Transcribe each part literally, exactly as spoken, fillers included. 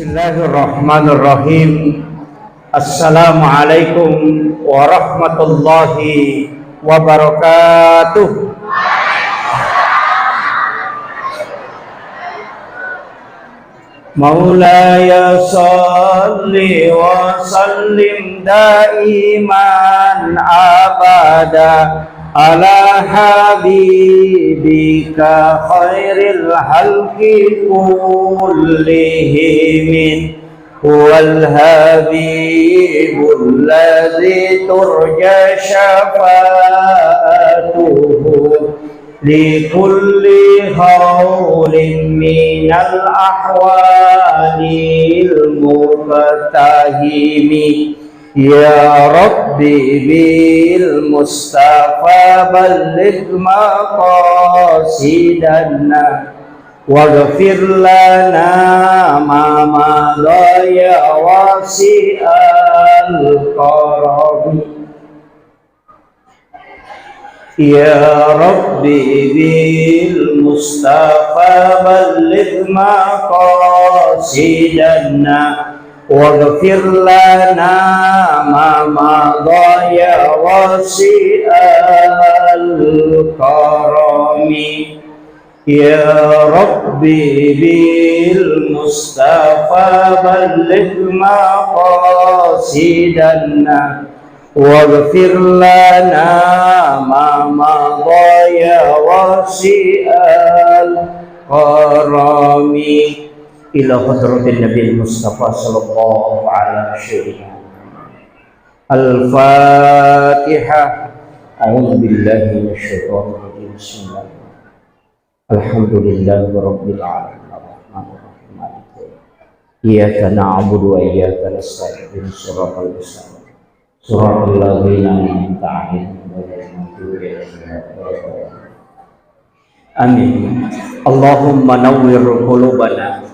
Bismillahirrahmanirrahim. Assalamualaikum warahmatullahi wabarakatuh. مولاي صل وسلم دائما أبدا على حبيبك خير الخلق كلهم، هو الحبيب الذي ترجى شفاعته لكل هول من الأهوال المقتحم. يا رب بالمصطفى بلغ مقاصدنا واغفر لنا ما مضى يا واسع الكرم. يا رب بالمصطفى بلغ مقاصدنا واغفر لنا ما مضى يا واسع الكرم. يا رب بالمصطفى بلغ مقاصدنا واغفر لنا ما مضى يا واسع الكرم. إلى حضرة النبي المصطفى صلى الله على سيدنا محمد. الفاتحة. أعوذ بالله من الشيطان الرجيم. بسم الله. الحمد لله رب العالمين. الرحمن الرحيم. مالك يوم الدين. إياك نعبد وإياك نستعين. اهدنا الصراط المستقيم. صراط الذين أنعمت عليهم غير المغضوب عليهم ولا الضالين. آمين. اللهم نور قلوبنا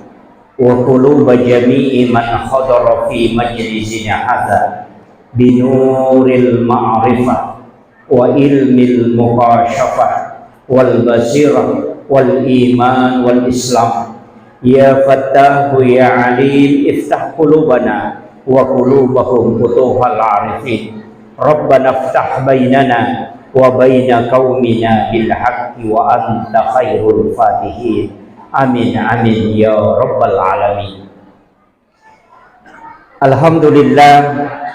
وقلوب جميع من حضر في مجلسنا هذا بنور المعرفة وعلم المكاشفة والبصيرة والإيمان والإسلام. يا فتاح يا عليم افتح قلوبنا وقلوبهم فتوح العارفين. ربنا افتح بيننا وبين قومنا بالحق وأنت خير الفاتحين. آمين، آمين يا رب العالمين. الحمد لله،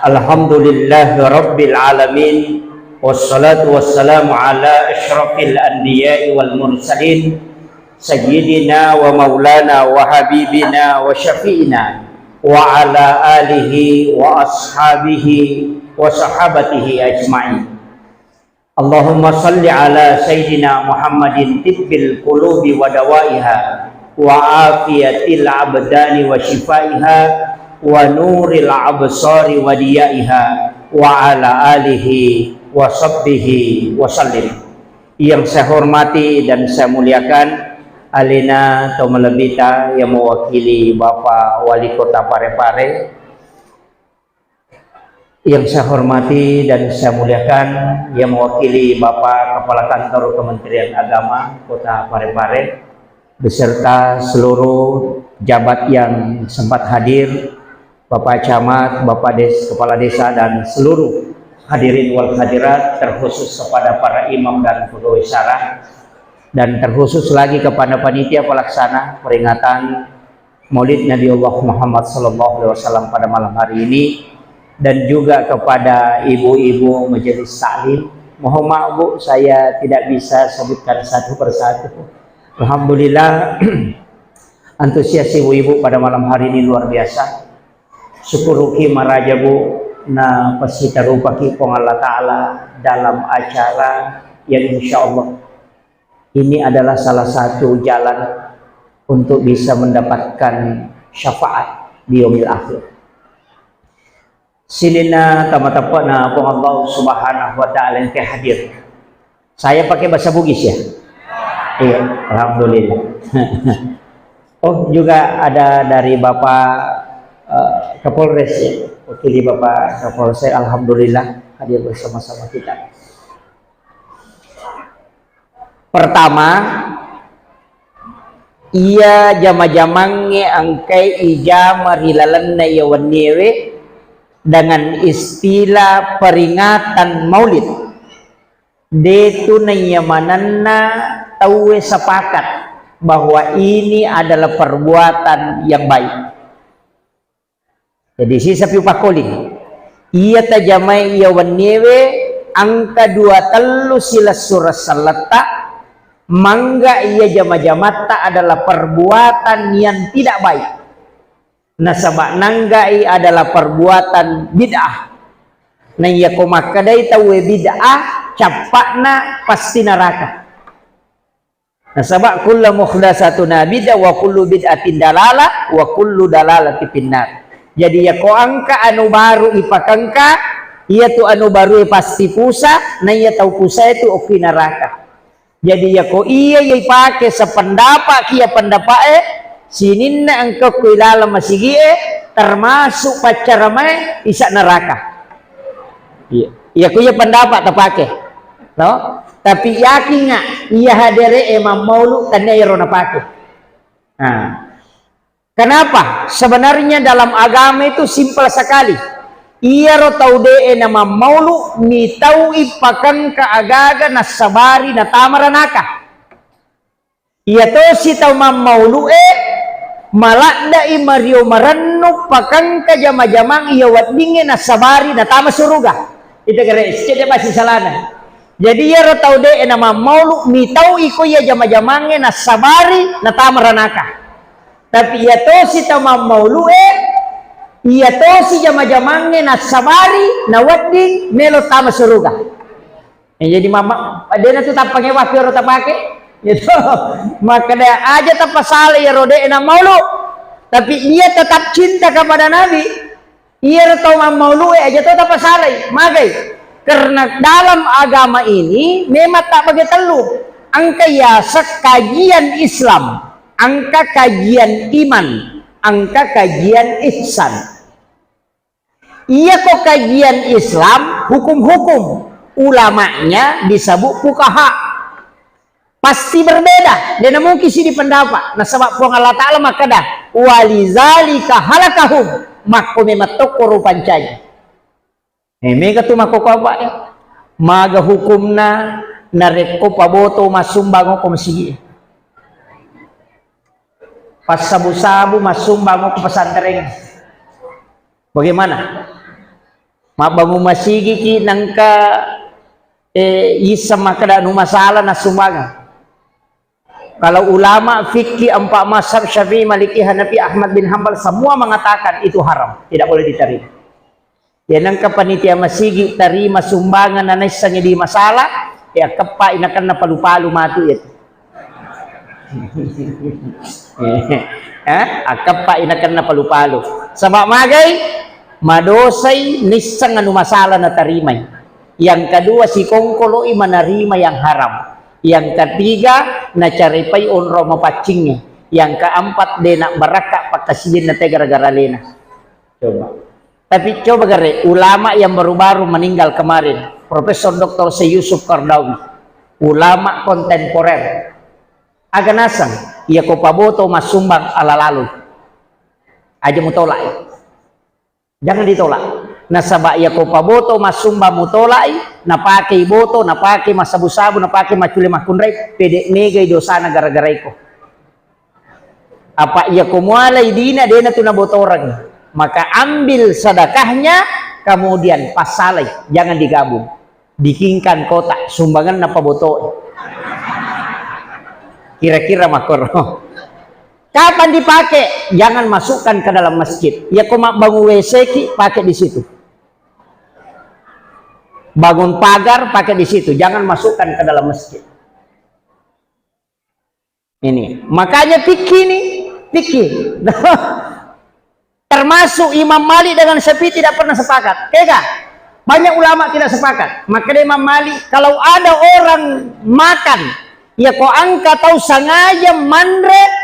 الحمد لله رب العالمين، والصلاة والسلام على أشرف الأنبياء والمرسلين، سيدنا ومولانا وحبيبنا وشفيعنا وعلى آله وأصحابه وصحابته أجمعين. اللهم صل على سيدنا محمد طب القلوب ودوائها وعافية الأبدان وشفائها ونور الأبصار وضيائها وعلى آله وصحبه وسلم. Yang saya hormati dan saya muliakan, alena to malebbita yang mewakili Bapak Wali Kota Parepare, yang saya hormati dan saya muliakan, yang mewakili Bapak Kepala Kantor Kementerian Agama Kota Parepare, beserta seluruh jabat yang sempat hadir, Bapak Camat, Bapak Des-, Kepala Desa, dan seluruh hadirin wal hadirat, terkhusus kepada para imam dan pegawai syara, dan terkhusus lagi kepada panitia pelaksana peringatan Maulid Nabi Allah Muhammad sallallahu alaihi wasallam pada malam hari ini, dan juga kepada ibu-ibu majelis taklim. Mohon maaf, Bu, saya tidak bisa sebutkan satu persatu. Alhamdulillah, antusias ibu-ibu pada malam hari ini luar biasa. Syukuruki maraja, Bu, na pasitarupaki Puang Allah Ta'ala dalam acara yang insya Allah ini adalah salah satu jalan untuk bisa mendapatkan syafaat di yaumil akhir. Sininna tama-, teppe'na Puang Allah Subhanahu wa Ta'ala yang hadir. Saya pakai bahasa Bugis, ya? Iya, alhamdulillah. Oh, juga ada dari Bapak, eh, Kapolres, ya. Wakili Bapak Kapolsek, alhamdulillah hadir bersama-sama kita. Pertama, Iya jama-jamangnge engkai ijama ri lalenna iya wenniewe dengan istilah peringatan Maulid. Detu naiya manenna tauwe sepakat bahwa ini adalah perbuatan yang baik. Jadi sisa piu pakkoling. Iya tajamai iya wenniewe engka dua tellu silessureng selletta, mangga iya jama-jamatta adalah perbuatan yang tidak baik. Nasaba nanggai adalah perbuatan bid'ah. Na iya ko makkedai tauwe bid'ah, cappa'na pasti neraka. Nasaba kullu muhdatsatun bid'ah wa kullu bid'atin dalalah wa kullu dalalatin finnar. Jadi iya ko engka anu baru ipakengka, iya tu anu baru pasti pusa, na iya tau pusa itu okki neraka. Jadi iya ko iya iya ipake sependapat ki iya pendapa'e, sininna engka ko ilaleng masigi'e termasuk paccaramae isa neraka. Iya. Iya ko iya pendapat tapake. No? Tapi yakinga iya hadere'e mammaulu tania iyaro napake. Nah. Kenapa? Sebenarnya dalam agama itu simpel sekali. Iyaro tau de'e namammaulu mitau'i pakengka agaga nassabari natama ranaka. Iya tosi tau mammaulu'e maladde'i mario marennu pakengka jama-jamang iya weddingnge nassabari natama suruga. Itu kere cedde pasti salana. Jadi iyaro tau de'e namammaulu mitau'i ko iya jama-jamangnge nassabari natama ranaka. Tapi iya tosi tau mammaulu'e, iya tosi jama-jamangnge nassabari nawedding melo tama suruga. Eh, jadi mama, dena tu tappange waktu ero tapake. Gitu. Makkeda aja tapasala iyaro de'e nammaulu. Tapi dia tetap cinta kepada Nabi. Iyaro tau mammaulu'e aja to tapasalai. Magai? Karena dalam agama ini memang tak bagi tellu. Engka yaseng kajian Islam, engka kajian iman, engka kajian ihsan. Iya ko kajian Islam, hukum-hukum, ulamanya disebut fuqaha. Pasti berbeda, de namungkin sidi pendapat. Nasaba Puang Allah Ta'ala makkeda, "Walizalika halakahum." Makko memang tokko rupancaji. Eh, mega tu makkoko apa, eh? Maga hukumna narekko paboto massumbang ko masigi. Passabu-sabu massumbang ko pesantren. Bagaimana? Mabbangun masigi ki nangka, eh, isseng makkeda nu masalah nassumbangeng. Kalau ulama fikih empat mazhab Syafi'i, Maliki, Hanafi, Ahmad bin Hambal semua mengatakan itu haram, tidak boleh diterima. Ya nangka panitia masigi terima sumbangan na naissengi di masalah, ya keppa inakenna palu-palu matu itu. Eh, akkeppa inakenna palu-palu. Saba magai? Madosai nisseng anu masalah natarimai. Yang kedua, sikongkoloi manarima yang haram. Yang ketiga, nacarepai onrong mapaccingnge. Yang keempat, de nabbarakka pakkasiwianna te gara-gara alena. Coba. Tapi coba gare, ulama yang baru-baru meninggal kemarin, Profesor Doktor Syekh Yusuf Qaradawi, ulama kontemporer. Aga naseng, iya ko paboto massumbang ala lalu. Aja mutolak. Jangan ditolak. Nasaba iya ko paboto massumbang mutolai, napakei boto, napakei massabu-sabu, napakei maccule makkunrai, pede megai dosana gara-gara iko. Apa iya ko mualai dina, dena tu nabotoreng, maka ambil sedekahnya, kemudian passalai, jangan digabung. Bikinkan kotak sumbangan napa botoe. Kira-kira makkoro. Kapan dipakai? Jangan masukkan ke dalam masjid. Ya ko mabbangun W C ki, pakai di situ. Bangun pagar, pakai di situ. Jangan masukkan ke dalam masjid. Ini, makanya fikih ini, fikih. Termasuk Imam Malik dengan Syafi'i tidak pernah sepakat. Kega? Banyak ulama tidak sepakat. Maka dia Imam Malik, kalau ada orang makan, ya ko engka tau sengaja manre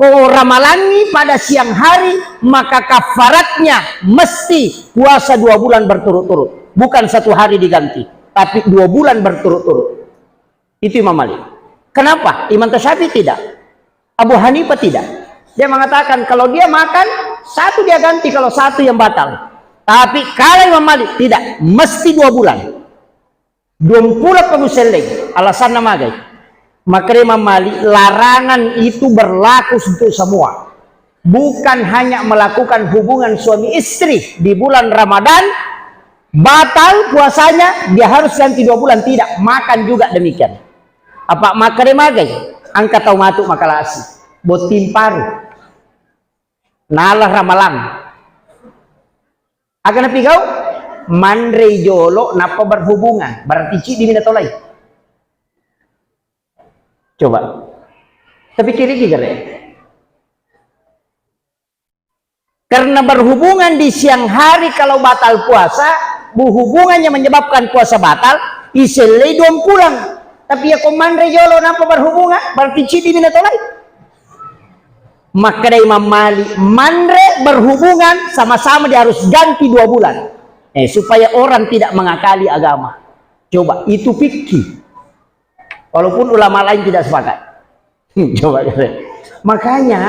ko ramalangi pada siang hari, maka kafaratnya mesti puasa dua bulan berturut-turut. Bukan satu hari diganti, tapi dua bulan berturut-turut. Itu Imam Malik. Kenapa? Imam Syafi'i tidak. Abu Hanifah tidak. Dia mengatakan kalau dia makan, satu dia ganti kalau satu yang batal. Tapi kalau Imam Malik tidak, mesti dua bulan. Duampura pengusellei, alasanna magai. Makanya Imam Malik, larangan itu berlaku untuk semua. Bukan hanya melakukan hubungan suami istri di bulan Ramadan, batal puasanya, dia harus ganti dua bulan, tidak. Makan juga demikian. Apa makkeda magai? Engka tau matu makalasi. Botting paru. Nala ramalang. Aga napigau? Manrei jolo nappa berhubungan. Berarti ciddi mi natolai. Coba. Tapi kiri gare. Karena berhubungan di siang hari kalau batal puasa, bu-, hubungannya menyebabkan puasa batal, isellei duampulang. Tapi ya ko manre jolo nappa berhubungan, berarti ciddi mi natolai. Makkeda Imam Malik, manre berhubungan sama-sama dia harus ganti dua bulan. Eh, supaya orang tidak mengakali agama. Coba, itu fikih. Walaupun ulama lain tidak sepakat. Coba. Makanya,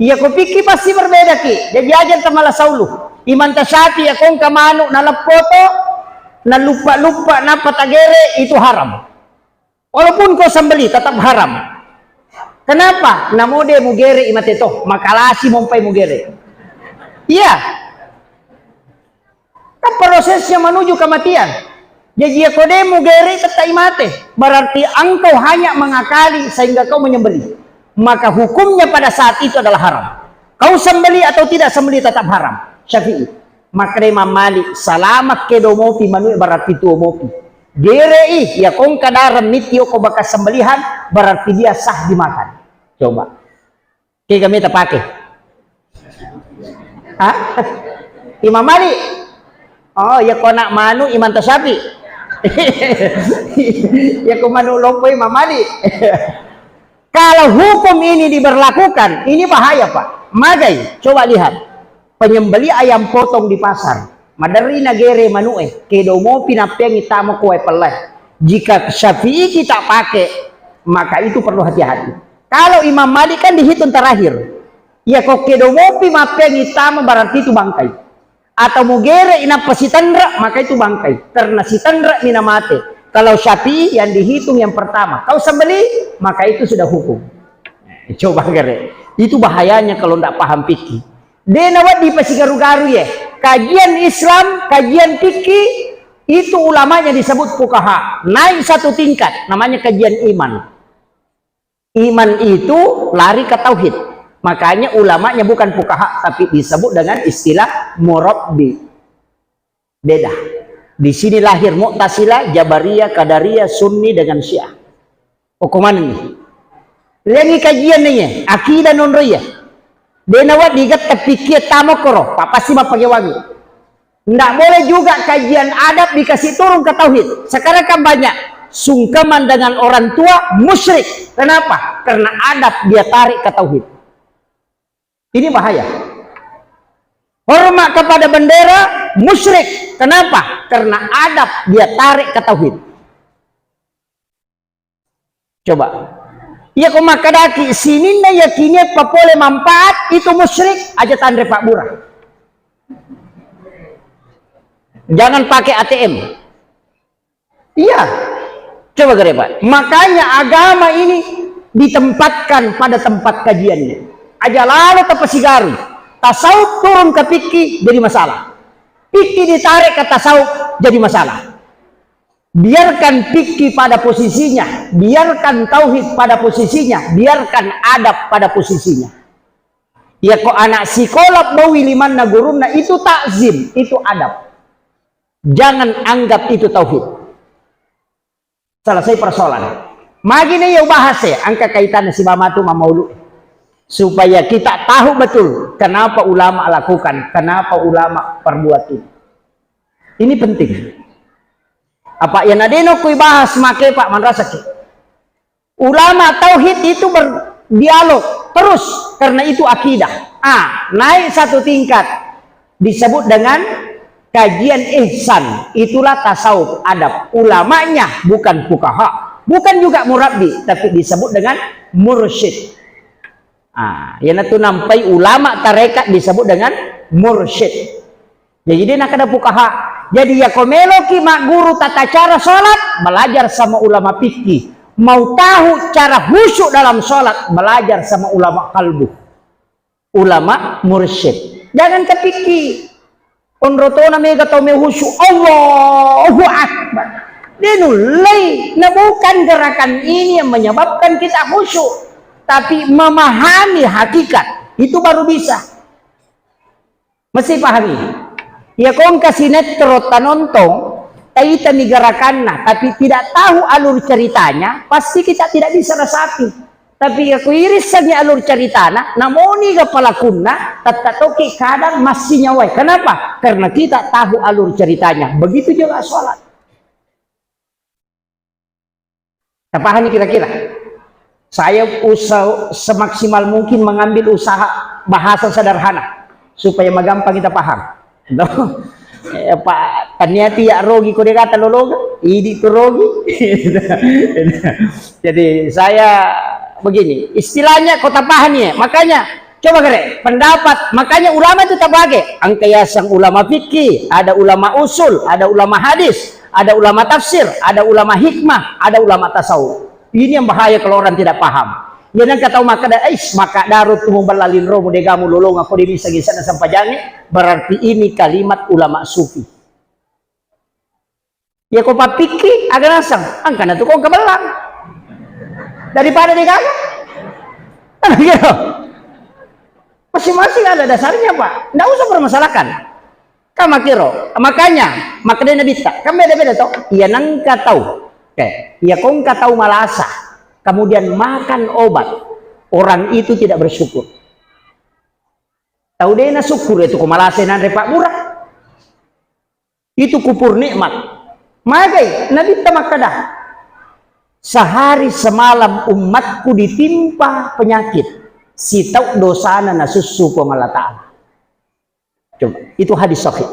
iya ko fikih pasti berbeda ki. Jadi aja tamala saulu. Imanta Syafi'i ya kongka manu naleppoto, nalupa-lupa, napa tagere, itu haram. Walaupun kau sembeli, tetap haram. Kenapa? Namo de mugere imate toh, makalasi mompai mugere. Iya. Kan prosesnya menuju kematian. Jadi ya ko de mugere tetap imate. Berarti engkau hanya mengakali sehingga kau menyembeli. Maka hukumnya pada saat itu adalah haram. Kau sembeli atau tidak sembeli tetap haram. Syafi'i. Makkeda Imam Malik, salama kedo mopi manue berarti tuo mopi. Gerei, ya kongka dareng mitti ko bekas sembelihan, berarti dia sah dimakan. Coba. Kega meta pake? Hah? Imam Malik? Oh, ya ko anak manu Imam Tasyafi. Ya ko manu lompo Imam Malik. Kalau hukum ini diberlakukan, ini bahaya, Pak. Magai, coba lihat. Penyembeli ayam potong di pasar. Maderri nagere manu'e, kedo mopi nappeangi tama ko wae pelle. Jika Syafi'i kita pakai, maka itu perlu hati-hati. Kalau Imam Malik kan dihitung terakhir. Ya ko kedo mopi mappeangi tama berarti itu bangkai. Atau mugere inappa sitenre, maka itu bangkai. Karena sitenre mina mate. Kalau Syafi'i yang dihitung yang pertama. Kau sembeli, maka itu sudah hukum. Coba gere. Itu bahayanya kalau ndak paham fikih. De nawedding pasigaru-garu ye. Kajian Islam, kajian fikih, itu ulamanya disebut fuqaha. Naik satu tingkat, namanya kajian iman. Iman itu lari ke tauhid. Makanya ulamanya bukan fuqaha, tapi disebut dengan istilah murabbi. Beda. Di sini lahir Mu'tazilah, Jabariyah, Qadariyah, Sunni dengan Syiah. Okko manenni. Lengi kajian ni ye, akidah nonro ye. De nawedding getta pikkie tamo koro, pa pasti mappagewangi. Ndak boleh juga kajian adab dikasih turun ke tauhid. Sekarang kan banyak sungkeman dengan orang tua musyrik. Kenapa? Karena adab dia tarik ke tauhid. Ini bahaya. Hormat kepada bendera, musyrik. Kenapa? Karena adab dia tarik ke tauhid. Coba. Iya ko makkadaki sininna yakinie papole manfaat itu musyrik, aja tanre pabbura. Jangan pakai A T M. Iya. Coba gare, Pak. Makanya agama ini ditempatkan pada tempat kajiannya. Aja lalo tapasigaru. Tasawuf turun ke fikih jadi masalah. Fikih ditarik ke tasawuf jadi masalah. Biarkan fikih pada posisinya, biarkan tauhid pada posisinya, biarkan adab pada posisinya. Ya ko anak sikola bawi limanna gurunna itu takzim, itu adab. Jangan anggap itu tauhid. Selesai persoalan. Magi ne ya bahas ya, angka kaitannya si mama tu mama ulu. Supaya kita tahu betul kenapa ulama lakukan, kenapa ulama perbuat itu. Ini penting. Apa yang adeno kui bahas make Pak manrasaki. Ulama tauhid itu berdialog terus karena itu akidah. Ah, naik satu tingkat disebut dengan kajian ihsan. Itulah tasawuf adab. Ulamanya bukan fuqaha, bukan juga murabbi, tapi disebut dengan mursyid. Ah, iyanatu nampai ulama tarekat disebut dengan mursyid. Jadi, de' nakkeda fuqaha. Jadi, yako meloki magguru tata cara sholat, belajar sama ulama fikih. Mau tahu cara khusyuk dalam sholat, belajar sama ulama kalbu. Ulama mursyid. Jangan ke fikih. Onrotona mega tau me khusyuk. Allahu Akbar. De' nullei. Nah, bukan gerakan ini yang menyebabkan kita khusyuk. Tapi memahami hakikat. Itu baru bisa. Mesti pahami. Iya, ko engka sinetron tanontong, taitani gerakanna, tapi tidak tahu alur ceritanya, pasti kita tidak bisa resapi. Tapi iya, ko irissengi alur ceritana, namoniga pelakunna, tette' toki kadang massi nyawai. Kenapa? Karena kita tahu alur ceritanya. Begitu juga sholat. Tapahami kira-kira? Saya usaha semaksimal mungkin mengambil usaha bahasa sederhana supaya magampang kita paham. Eh, Pak, taniati ya rogi ko degata lologa, idi tu rogi. Jadi saya begini, istilahnya kota pahami ya. Makanya coba gere, pendapat, makanya ulama itu tabage. Engka yaseng ulama fikih, ada ulama usul, ada ulama hadis, ada ulama tafsir, ada ulama hikmah, ada ulama tasawuf. Ini yang bahaya kalau orang tidak paham. Jadi engka tau makkeda, "Ais, maka daru tu mubella linromu degamu lolonga ko de bisa gisana sempajangi," berarti ini kalimat ulama sufi. Ya ko pappikki, aga naseng, engka natu ko engka bellang. Daripada degaga. Kan gitu. Masing-masing ada dasarnya, Pak. Nggak usah permasalahkan. Kamakiro. Makanya, makkedai Nabitta, kan beda-beda toh. Iya nengka tau. Oke. Iya ko engka tau malasa, kemudian makan obat, orang itu tidak bersyukur. Tau de' nasyukur itu ko malasa nanre Pak Murah. Itu kupur nikmat. Magai Nabitta makkeda, "Sehari semalam umatku ditimpa penyakit, sitau dosana nasussu Puang Allah Ta'ala." Coba, itu hadis sahih.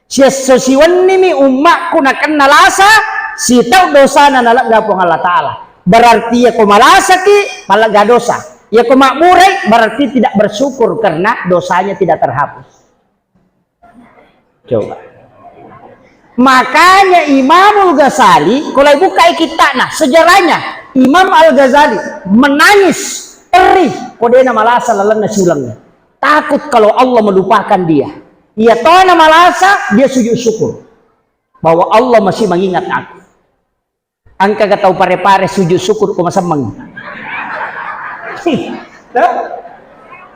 Siesso siwennimi ummakku nakenna lasa, sitau dosana nalegga Puang Allah Ta'ala. Berarti iya ko malasaki, malegga dosa. Iya ko makmurai, berarti tidak bersyukur karena dosanya tidak terhapus. Coba. Makanya Imamul Ghazali, kalau buka kitabnya, sejarahnya, Imam Al-Ghazali menangis, perih, ko de' namalasa lalenna siulengna. Takut kalau Allah melupakan dia. Iya tona malasa, dia sujud syukur bahwa Allah masih mengingat aku. Engkaga tau pare-pare sujud syukur ko masemmeng?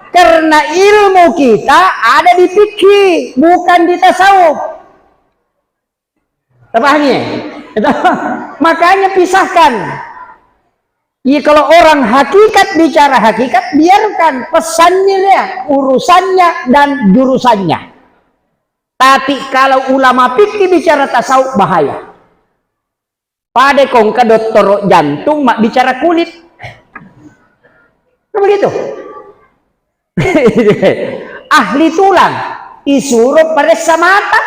Karena ilmu kita ada di fikih, bukan di tasawuf. Terpahami ya? Itu. Makanya pisahkan. Iya, kalau orang hakikat bicara hakikat, biarkan pesannya dia, urusannya dan jurusannya. Tapi kalau ulama fikih bicara tasawuf, bahaya. Pada kongka dottoro jantung mak bicara kulit. Kan begitu? Ahli tulang, isuro paressa mata,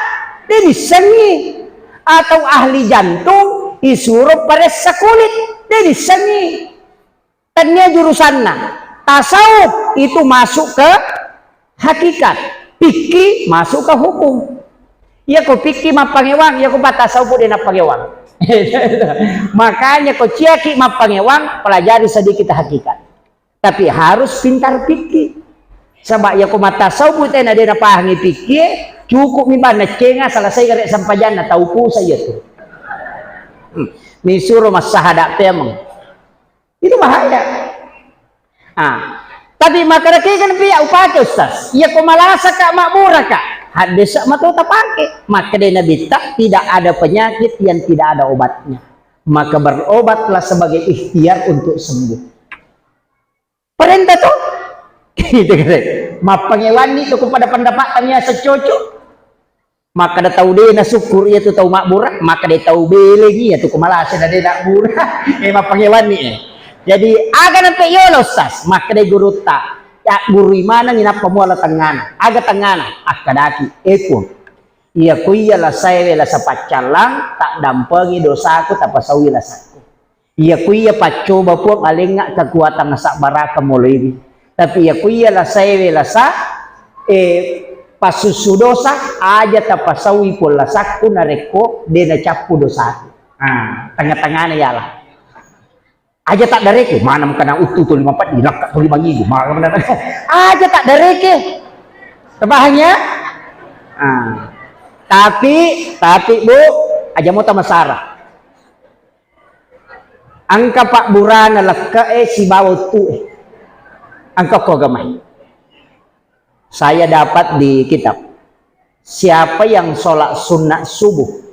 de' dissengi. Atau ahli jantung, isuro paressa kulit, de' dissengi. Tania jurusanna. Tasawuf itu masuk ke hakikat, fikih masuk ke hukum. Iya ko fikih mappangewang, iya ko tasawuf de' nappangewang. Makanya ko ciaki mappangewang, pelajari sedikit hakikat. Tapi harus pintar fikih. Sebab iya ko matasawuf tena de' napahangi fikih, cukup mi banna cenga selesai gare sempajanna tau pusa iya tu. Hmm. Misuro massahada pemeng. Itu bahaya. Ah. Tapi makkeda kega pia upake, Ustaz? Iya ko malasa ka, makmura ka, hadesa mato tapake. Makkeda Nabitta, tidak ada penyakit yang tidak ada obatnya. Maka berobatlah sebagai ikhtiar untuk sembuh. Perintah tu. Gitu kan. Mappangewanni tu kepada pendapat tania secoco. Makkeda tau de' nasyukur iya tu tau mabbura, makkeda tau belengi iya tu ko malasa na de' nabbura. Eh, mappangewanni eh. Jadi, aga nampe yolo, Ustaz? Makkeda gurutta, ya gurui manengi nappa muala tengngana. Aga tengngana? Akkedaki, eh Puang. Iya ku iya lasaewe lasa paccallang, taddampengi dosaku, tapasaui lasakku. Iya ku iya paccoba Puang alengnga kekuatan nasabbaraka moloiwi. Tapi iya ku iya lasaewe lasa, eh, pasussu dosa, aja tapasaui pong lasakku narekko de nacappu dosaku. Ah, tengah-tengahna yala. Aja taddareke, maneng kana uttu tuli mapeddi, lakka tuli mangigu, maneng kana. Aja taddareke. Terpaham ya? Ah. Tapi, tapi Bu, aja mo tamasara. Engka pabburana lekke'e sibawa uttu'e. Engka ko agamai. Saya dapat di kitab. Siapa yang sholat sunat subuh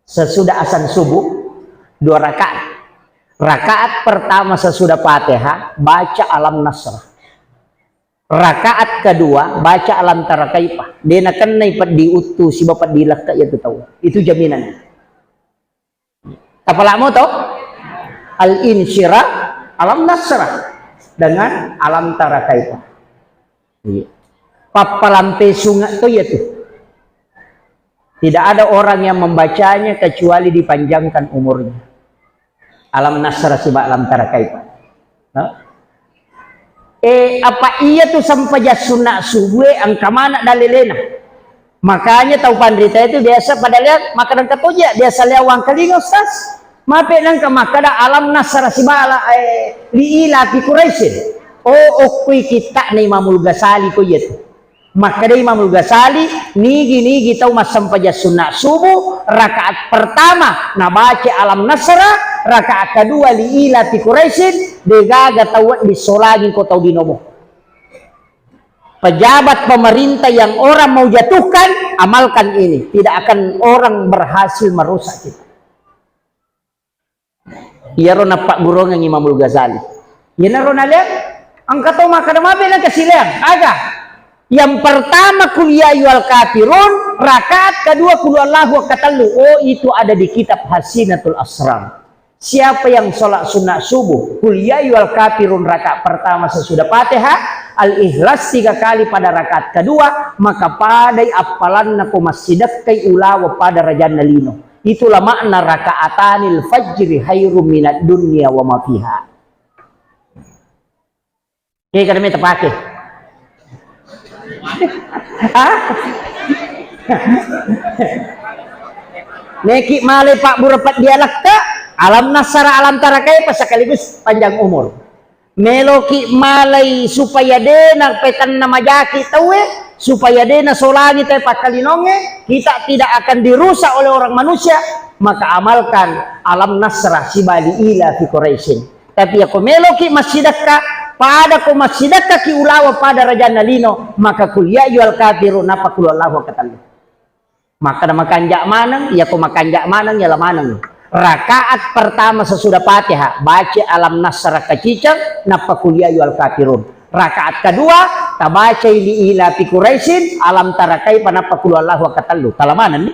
sesudah azan subuh dua rakaat. Rakaat pertama sesudah Fatihah baca Alam Nasrah. Rakaat kedua baca Alam Tara Kaifa. De nakennai peddi uttu sibawa peddi lekke iya tu tau. Itu jaminan. Tapalamo to? Al-insyirah, Alam Nasrah dengan Alam Tara Kaifa. Iya. Pappalampe sunge to iya tu. Tidak ada orang yang membacanya kecuali dipanjangkan umurnya. Alam Nasrah sibawa Alam Tara Kaifa. No? Eh, apa iya tu sempajang sunna subuh e engka mana dalilena? Makanya tau panrita itu biasa pada lihat makan katoja biasa lewang kelinga Ustaz. Mape nengka makkada Alam Nasrah sibawa, eh, li ila fi Quraisyin. Oh, okkui kitta na Imamul Ghazali ko iya tu. Makkeda Imamul Ghazali, nigi-nigi tau massempajang sunna subuh, rakaat pertama nabaca Alam Nasrah, rakaat kedua li ila fi Quraisyin, degaga tau wedding solangi ko tau dinomo. Pejabat pemerintah yang orang mau jatuhkan, amalkan ini. Tidak akan orang berhasil merusak kita. Iyaro nappagguruangengngi Imamul Ghazali. Iyanaro naleng, engka tau makkeda mabe nengka sileang. Aga? Yang pertama, Qul ya ayyuhal kafirun, rakaat kedua, Qul huwallahu, katellu. Oh, itu ada di kitab Hasinatul Asrar. Siapa yang sholat sunat subuh, Qul ya ayyuhal kafirun rakaat pertama sesudah Fatihah, Al-Ikhlas tiga kali pada rakaat kedua, maka padai appalanna ko massidekkai ulawa pada rajanna lino. Itulah makna rakaatanil fajri khairum minad dunya wa ma fiha. Oke, kada meta pake. Hah? Neki malai pabbura peddialekka, Alam Nasrah, Alam Tara Kaifa sekaligus panjang umur. Meloki malai supaya dena petanna majaki tauwe, supaya dena solangi tauwe pakkalinongnge, kita tidak akan dirusak oleh orang manusia, maka amalkan Alam Nasrah sibawa li ila fi Quraisyin. Tapi yako meloki massidekka, pada ko massidekkaki ulawa pada rajanna lino, maka Qul ya ayyuhal kafirun, nappa Qul huwallahu katellu. Makkeda makanja maneng, yako makanja maneng, yala maneng. Rakaat pertama sesudah Fatihah, baca Alam Nasrah kaciceng, nappa Qul ya ayyuhal kafirun. Rakaat kedua, tabacai li ila fi Quraisyin, Alam Tara Kaifa, nappa Qul huwallahu katellu. Tala maneng ni?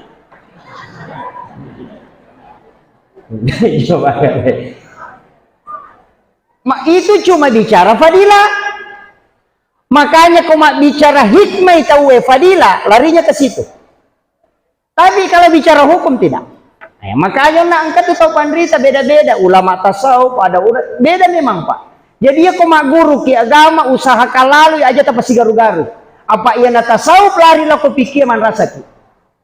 Coba. Ma, itu cuma bicara fadilah. Makanya ko mabbicara hikmah tauwe fadilah, larinya ke situ. Tapi kalau bicara hukum tidak. Eh, makanya na engka tu tau panrita beda-beda, ulama tasawuf, ada ula-, beda memang, Pak. Jadi ya ko magguru ki agama, usahakan lalu aja tapasigaru-garu. Apa iya na tasawuf lari lako pikir manrasaki.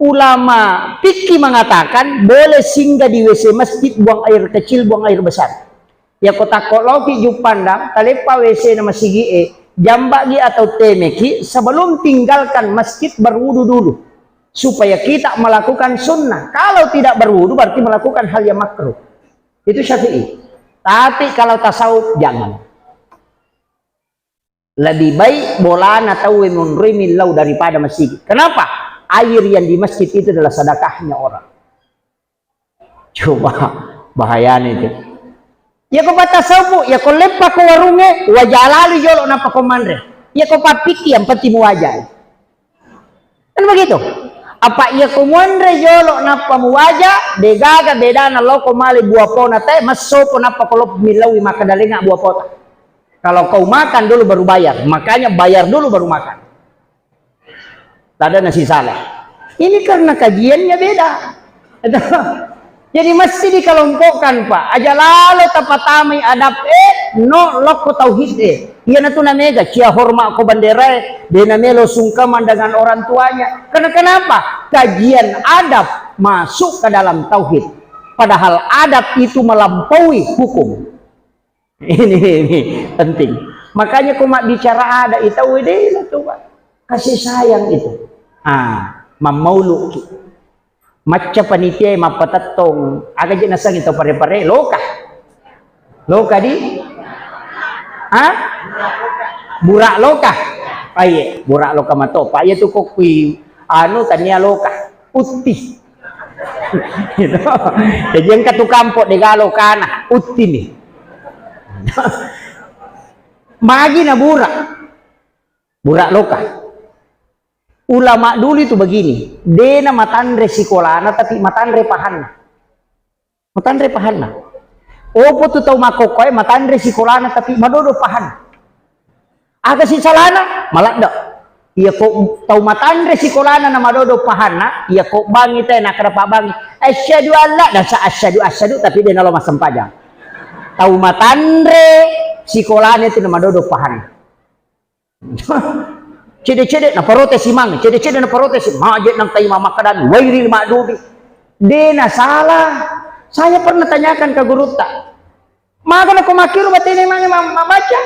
Ulama fikih mengatakan boleh singgah di W C masjid, buang air kecil, buang air besar. Yako takko loki Juppandang, taleppa W C-na masigi'e, jamba'gi atau temeki sebelum tinggalkan masjid berwudu dulu. Supaya kita melakukan sunnah. Kalau tidak berwudu berarti melakukan hal yang makruh. Itu Syafi'i. Tapi kalau tasawuf jangan. Lebih baik bolana tauwe monroi millau daripada masigi. Kenapa? Air yang di masjid itu adalah sedekahnya orang. Coba, bahayanya itu. Ya ko patasawuf, ya ko leppa ko warungnge, waja lalu jolo nappa ko manre. Ya ko pappikki yang penting muwaja. Kan begitu? Apa iya ko muanre jolo nappa muwaja, degaga bedana loko male buah pona te, massopo nappa ko loppo millaui makkeda lenga buah pota. Kalau kau makan dulu baru bayar, makanya bayar dulu baru makan. Tada nasi salah. Ini karena kajiannya beda. Jadi mesti dikelompokkan, Pak. Aja lalo tapatamai adab e, no lokko tauhid e. Iyanatu namega cia hormat ko bendera e, de namelo sungkeman dengan orang tuanya. Karena kenapa? Kajian adab masuk ke dalam tauhid. Padahal adab itu melampaui hukum. Ini, ini penting. Makanya ko mabbicara ada, itau wedena tu, Pak. Kasih sayang itu. Ah, mammauluki. Macca panitia mappatettong, aga je nasengi tau pare-pare, loka. Loka di? Ha? Burak loka. Ah, iya, burak loka mato. Pak, iya tu kokui anu tania loka. Utti. Gitu. Jadi engka tu kampok de galo kana, utti ni. Magi na burak. Burak loka. Ulama dulu itu begini, dena matanre sikolana tapi matanre pahanna. Matanre pahanna. Opo tu tau makkokkoe matanre sikolana tapi madodo pahanna. Aga si salana? Maladde. Iya ko tau matanre sikolana na madodo pahanna, iya ko bangi te nakkeda pabbangi, "Asyhadu alla," nasa asyhadu, asyhadu, tapi de nalo massempajang. Tau matanre sikolana itu na madodo pahanna. Cede-cede na protes imang, cede-cede na protes, maje nang kai mama kadani, wairil madubi. De na salah. Saya pernah tanyakan ke gurutta. Maga nako makkiru batene mange ma-, mabaca?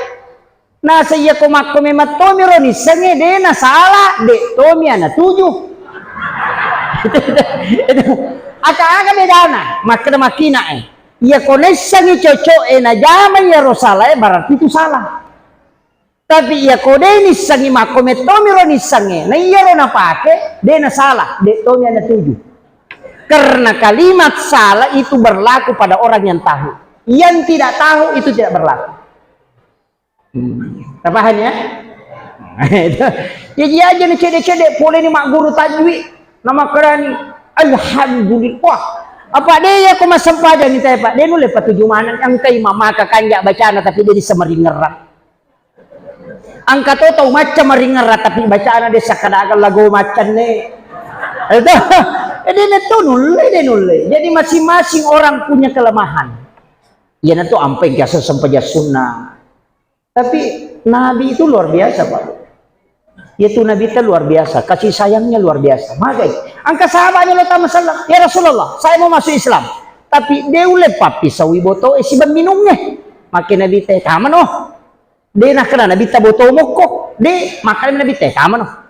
Nasa iya ko makko memang tomi ro nissengnge, de na salah, de tomi ana tuju. Aka-aka bedana, makkeda makkina e. Iya ko nessengi cocok e najama iya ro salah e, berarti itu salah. Tapi iya ko de nissengi makko mettomi ro nissengnge, na iya ro napake, de na salah, de tomi ana tuju. Karena kalimat salah itu berlaku pada orang yang tahu. Yang tidak tahu itu tidak berlaku. Hmm. Tapaham ya? Jadi aja ni cede-cede, pole ni magguru tajwid, nama kerani, alhamdulillah. Apa de ya ko massempajang ni teh, Pak? De nulle patuju maneng, engkai mamaka kanja bacana tapi de disamaringerang. Engka to tau macca maringerang tapi bacana de sakkadaga lago maccanne. Itu. Jadi itu nulle, de nulle. Jadi masing-masing orang punya kelemahan. Iyanatu ampai biasa sempajang sunnah. Tapi Nabi itu luar biasa, Pak. Yaitu Nabi itu luar biasa, kasih sayangnya luar biasa. Magai, angka sahabatnya lo tama sallam, "Ya Rasulullah, saya mau masuk Islam. Tapi de ulle pappisaui boto e siba minungnge." Make Nabi te, "Tamano." De nakkeda Nabi ta boto mokko. De, makkeda Nabi te, "Tamano."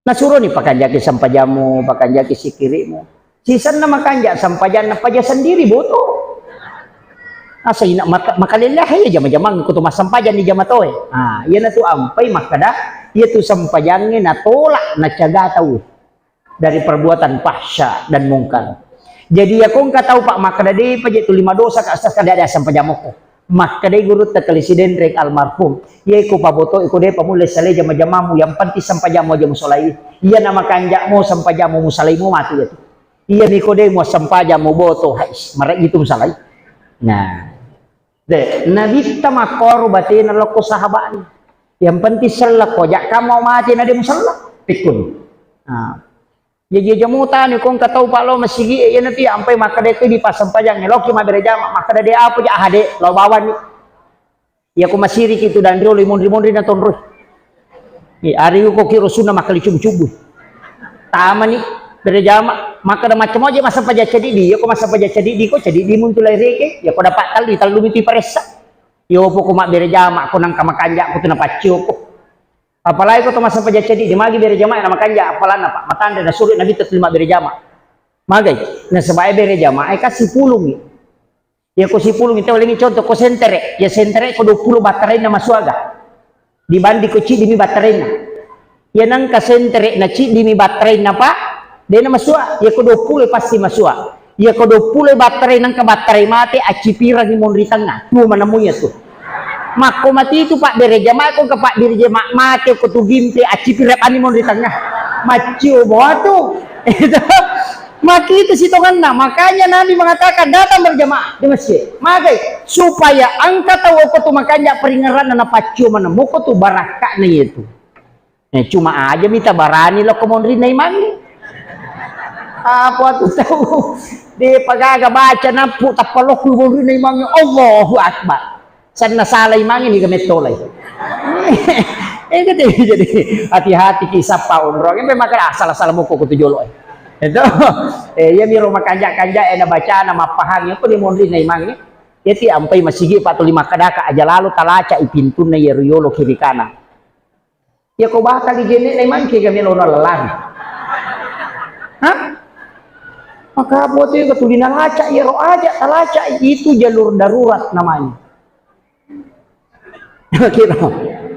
Nasuroni pakanjaki sempajammu, pakanjaki sikirimu. Sisenna makanja sempajanna paja sendiri boto. Asa ina maka-, makalelehai jama-jamang kutu massempajang ni jama toe. Ah, iyanatu ampai makkeda, iyatu sempajangnge natolak nacaga tau dari perbuatan fahsya dan mungkar. Jadi, iya ko engka tau, Pak, makkeda, "De paje tuli madosa ka, Ustaz, kada ada sempajang mokko." Makkedai gurutta Kali Sidenreng almarhum, "Iya iko paboto iko de pamulle salai jama-jamamu, yang penting sempajammu aja musolai. Iya na makanja'mo sempajammu musalaimu matu iya tu. Iya miko de muassempajammu boto, hais, marai itu musalai." Nah. De, Nabitta makkoro batena lokko sahaba'na. Yang penting sellekko, jakka mau mati na de musella. Pikkun. Nah. Jaji aja mutani ko engka tau pa lao masigi e, iyanatu ya ampai makkeda ko di passempajangnge, loki mabbere jama, makkeda de apa ja, ah, de, lao bawani. Iya ko masiriki tu dan riolo monri-monri na tonroi. Iya, ari ko kiro sunna makkali cubu-cubu. Tamani bere jama, makkeda macam aja massempajang cedidi, iya ko massempajang cedidi ko cedidi muntu lai reke, iya ko dapat tallu, tallu mitu paressa. Iya opo ko mabbere jama ko nangka makanja ko tu napaccio ko. Apalagi ko to massempajang ceddi, de magi bere jamaah na makanja appalanna, Pak. Matanre nasuro Nabitta tuli mabbere jamaah. Magai, nasaba e bere jamaah e kan sipulungi. Iya ko sipulungi, tau lengi contoh ko sentere, ya sentere ko dua puluh battarainna masuaga. Dibanding ko ciddimi battarainna. Ya nangka sentere na ciddimi battarainna, Pak, de na masua. Ya ko dua puluh pasti masua. Iya ko dua puluh battarai nangka battarai mate, accipirangi monri tengnga. Tuo manemu iya tu. Makko mati tu pabbere jama, ko engka pabbere jama mate ko tu gimpe, accipirang ani monri tengnga. Maccio boa tu. Itu. Maki itu sitonganna. Makanya Nabi mengatakan datang berjamaah di masjid. Magai supaya engka tau ko tu makanja peringeranna na paccio manemu ko tu barakka'na iya tu. Eh, cuma aja mita barani lokko monrinna imangnge. Apa tu tau? De pagaga baca nappu tappa lokku monrinna imangnge, Allahu Akbar. Sanna sala imangnge ni gamettolai. Eh, gitu, jadi hati-hati ki sappa onrong. Empe maka asal-asal moko kutu jolo. Itu. Eh, iya miro makanja-kanja e na bacana mappahangi apa ni monrinna imangnge. Iya ti ampai masigi pa tuli makkadaka aja lalo talaca i pintunna iya riyolo kiri kanan. Iya ko bakal di jene'na imang kega melona lari. Hah? Maka apa tu tuli nalaca iya ro aja talaca itu jalur darurat namanya. Kira.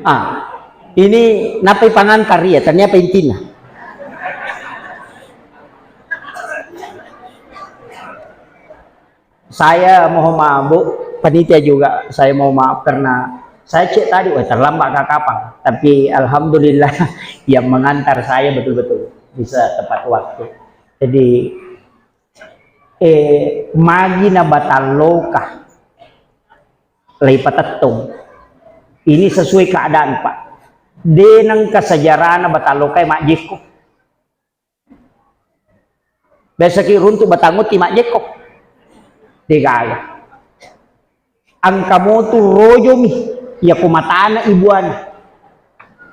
Ah. Ini napai pangantar iya, ternyata intinya. Saya mohon maaf, Bu, panitia juga, saya mohon maaf karena saya cek tadi, wah, terlambat ke kapang. Tapi alhamdulillah yang mengantar saya betul-betul bisa tepat waktu. Jadi, eh, magi na batalloka lei patettong. Ini sesuai keadaan, Pak. Deneng kesejarahna batalloka majjekko. Biasaki runtu batang utti majjekko. Degaga. Engka motu rojomi, iya ko matana ibuana.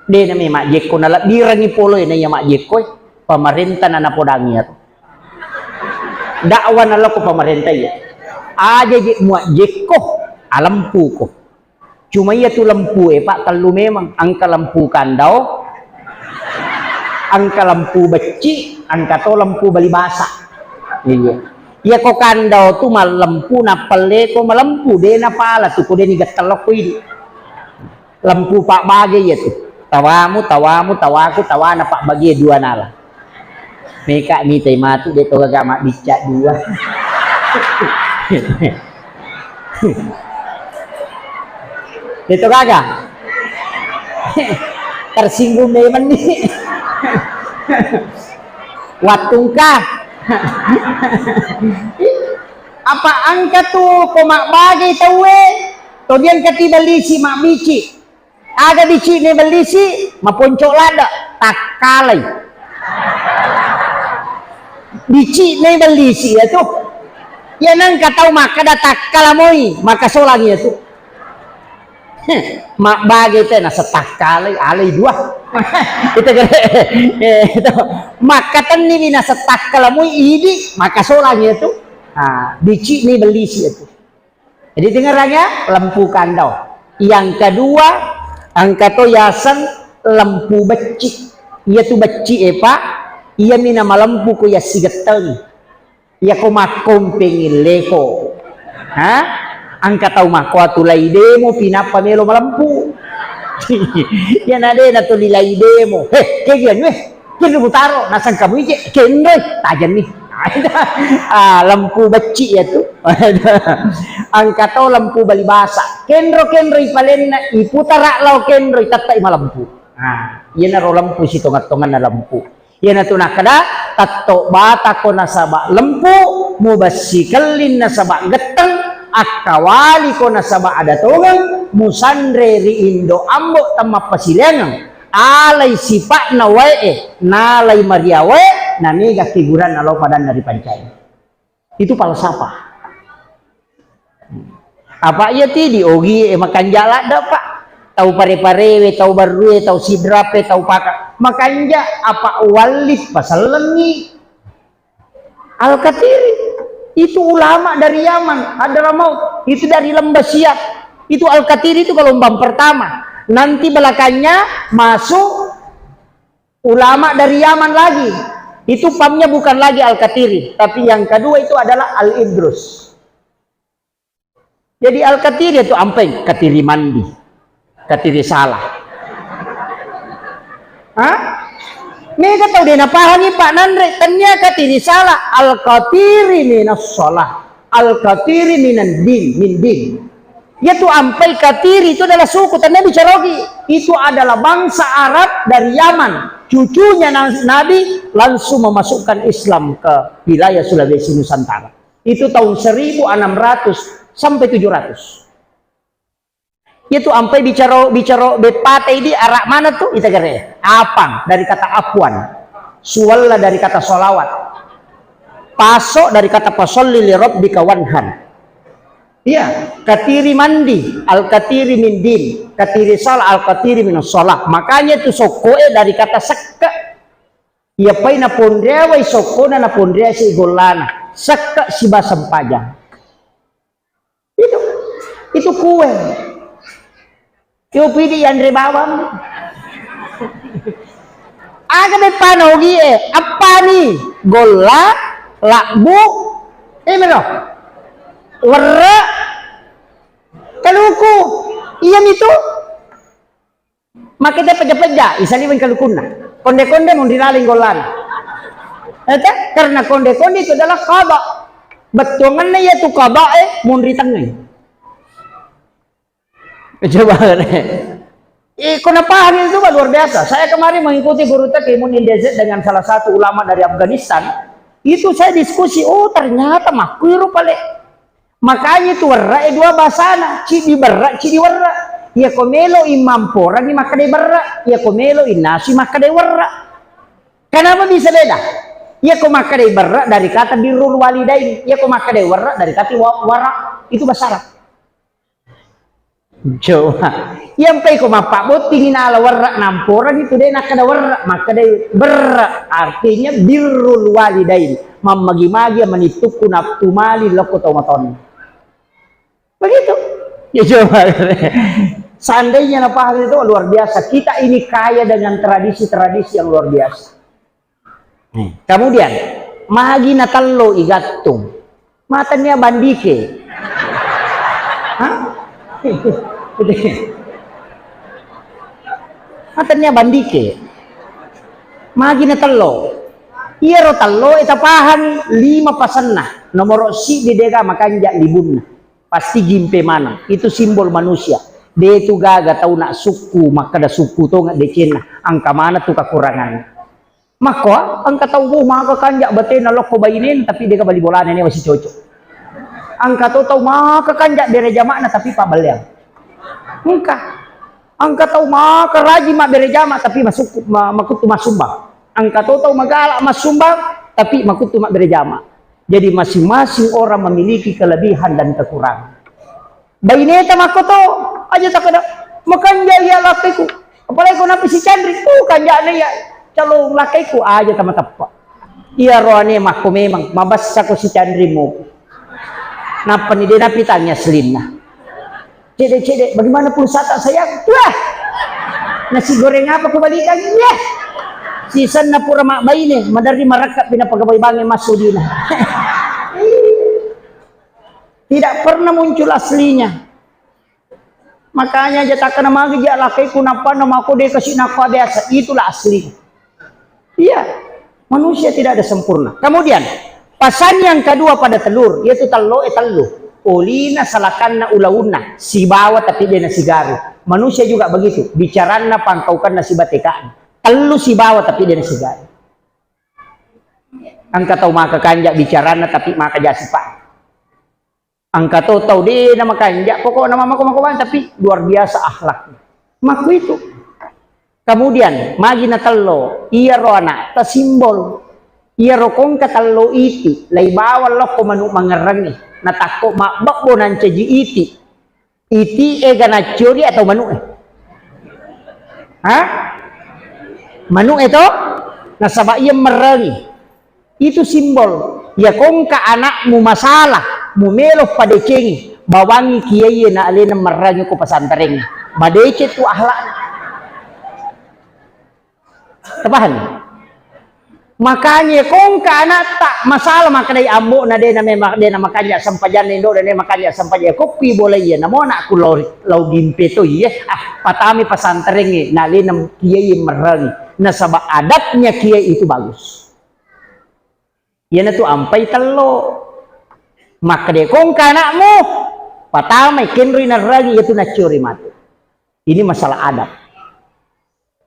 De nami majjekko, nalebbirengi poloe na iya majjekko, pamarenta na napodangi iyaro. Dakwa nalako pamarenta iya. Aja je muajjekko, alempuko. Cuma iya tu lempu e, Pak, tellu memang. Engka lempu kandau, engka lempu becci, engka to lempu bali basa. Iya. Iya ko kandau tu mallempu, nappelleko malempu, de napala tu ko de nigettelokko idi. Lempu pabbage iya tu. Tawamu, tawamu, tawaku, tawana pabbage dua nala. Meka mitai matu de to gaga mabbicca dua. De to gaga. Tersinggung memang ni. Wattungka. Apa engka tu ko mabbage tauwe, to diangkati bellisi mabbici. Aga bicine bellisi, maponco ladde, takkalai. Bicine bellisi iya tu. Iya nengka tau makkada takkala moi, makasolang iya tu. Heh, mabbage te nasa takkalai, alai dua. Itu gere. Eh, itu. Makkatenni wi nasa takkala moi idi, makasolang iya tu. Ah, bicine bellisi iya tu. Jadi dengerannya lempu kandau. Yang kedua, engka to yaseng lempu becci. Iya tu becci e, Pak. Iya mina malempu ko yassigetteng. Iya ko makkompeng illeko. Ha? Engka tau makko atu lai demo pinappa melo malempu. Iya na de na tuli lai demo. Heh, kegian weh. Kenro mutaro, nasang kamu ije, kenroi, tajenni. Ah, lempu becci iya tu. Engka to lempu bali basa. Kenro-kenroi palenna, iputara lao kenroi, tettai malempu. Ah, iyanaro lempu sitonga-tonganna lempu. Iyana tu nakkeda, tetto batako nasaba lempu, mubessi kelling nasaba getteng, akkawaliko nasaba ada tongeng, musanre ri indo ambo temmappasileangeng. Alai sipa'na wae'e, nalai maria wae, namega keguranna lao padanna ripancae. Itu falsafah. Apa iya ti di ogi e makanja ladde, Pak? Tau pare-parewe, tau barrue, tau sidrape, tau paka. Makanja apa walli pasellengi. Al-Katiri itu ulama dari Yaman, Hadramaut, itu dari Lembah Siap. Itu Al-Katiri itu gelombang pertama. Nanti belakangnya masuk ulama dari Yaman lagi. Itu pamnya bukan lagi Al-Katiri, tapi yang kedua itu adalah Al-Idrus. Jadi Al-Katiri itu ampai katiri mandi, katiri salah. Hah? Mega tau de napahangi, Pak, nanre, tennia katiri salah. Al-Katiri minas salah. Al-Katiri minan din, min din. Yaitu ampai Katiri itu adalah suku, tennia bicara ogi. Itu adalah bangsa Arab dari Yaman. Cucunya na-, Nabi langsung memasukkan Islam ke wilayah Sulawesi Nusantara. Itu tahun seribu enam ratus sampai tujuh ratus. Itu ampai bicara, bicara beppa te di arah mana tu? Ita gere. Apang dari kata afwan. Suwalla dari kata salawat. Paso dari kata fasalli li rabbika wanhar. Iya, katiri mandi, al katiri min din, katiri salat, al katiri min salat. Makanya itu sokkoe dari kata sekke. Iya pai naponreawai sokkona, naponreasi gollana. Sekke siba sempajang. Itu, itu kue. Yo pidi yanre bawang. Aga beppana ogi e, appani? Golla, labbu, eh melo. Werre, kaluku. Iya mitu. Makede pejja-pejja, isaliweng kalukunna. Konde-konde munri laleng gollana. Ete, karena konde-konde itu adalah qada. Bettuanganna iya tu qada e munri tengngai. Coba. Eh, kau paham itu, Pak, luar biasa. Saya kemarin mengikuti guru Teki Munin D Z dengan salah satu ulama dari Afghanistan. Itu saya diskusi, oh, ternyata makkuiru pale. Makanya itu werra e dua bahasana, cidi berra, cidi werra. Iya ko melo imamporangi makkadai berra, iya ko melo innasu makkadai werra. Kenapa bisa beda? Iya ko makkadai berra dari kata birrul walidain, iya ko makkadai werra dari kata wa-, wara. Itu bahasa Arab. Coba. Iya mpai ko mappabbottingi nala werra namporangi tu de nakkada werra, makkadai berra, artinya birrul walidain, mammagi-magi manittukku nattumali lokko tau matonna. Begitu. Ya coba. Seandainya napaham itu luar biasa. Kita ini kaya dengan tradisi-tradisi yang luar biasa. Nih, kemudian, magi natello igattung. Matannia bandike. Hah? Matannia bandike. Magi natello. Iyaro tello e tapahangi lima pasenna. Nomoro siddi dega makanja libunna. Pasti gimpe maneng. Itu simbol manusia. De tu gaga tau nak sukku, makkada sukku tonga decenna. Angka mana tu kekurangan. Makko, engka tau, oh, maka kanja batena lokko bainena, tapi dega bali bolana ne masih cocok. Engka to tau maka kanja bere jama'na, tapi pabballeang. Engka. Engka tau maka rajin mabbere jama, tapi masuk, ma-, makuttu massumbang. Engka to tau magala massumbang, tapi makuttu mabbere jama. Jadi masing-masing orang memiliki kelebihan dan kekurangan. Baineta makkoto, aja takkeda, "Makanja iya lakkaiku." Apalagi ko nappi si Canri, "Uh, kanjana iya calong lakkaiku," aja tamateppa. Iya roane makko memang, mabessa ko si Canri mo. Nappani de napitangi aslinna. "Cede, cede, bagaimana pulsata sayang?" "Wah! Nasi goreng apa kubalikangi?" "Iya. Sisenna pura mabbaine, maderri marakka pinapagabai bange massudina." Tidak pernah muncul aslinya. Makanya aja takkana magi ja lakkaiku nappanna mako de kasi nakko biasa, itulah asli. Iya, manusia tidak ada sempurna. Kemudian, pasan yang kedua pada telur, yaitu tello e tellu. Olina salakanna ulaunna, sibawa tapi dena sigaru. Manusia juga begitu, bicaranna pangkaukanna sibatekaan. Tellu sibawa tapi dena sigaru. Engka tau maka kanja bicaranna tapi maka jasipa. Engka to tau de na makanja, pokokna mamako-mako bang, tapi luar biasa akhlaknya. Makku itu. Kemudian, magi na tello, iyaro anak ta simbol. Iyaro kongka tello iti, lai bawang lokko manu mangerrangi. Na takko mabbebbo nancaji iti. Iti e ga naccori atau manu e? Hah? Manu e to? Nasaba iya merrangi. Itu simbol. Iya kongka anakmu masalah, mu melo padecengi, bawangi kiai na alena merrangi ko pesantren. Madeceng tu akhlakna. Tapahang? Makanya kongka anakta masalah makkedai ambo'na de na memang de na makanja sempajanna indo de na makanja sempajanna ko kui bola iya namo anakku lau lau gimpe to iya ah patami pesantren na alena kiai merrangi nasaba adatnya kiai itu bagus. Iyanatu ampai tello. Makkeda kongka anakmu, patamai kenroi narrangi iyatu naccori matu. Ini masalah adab.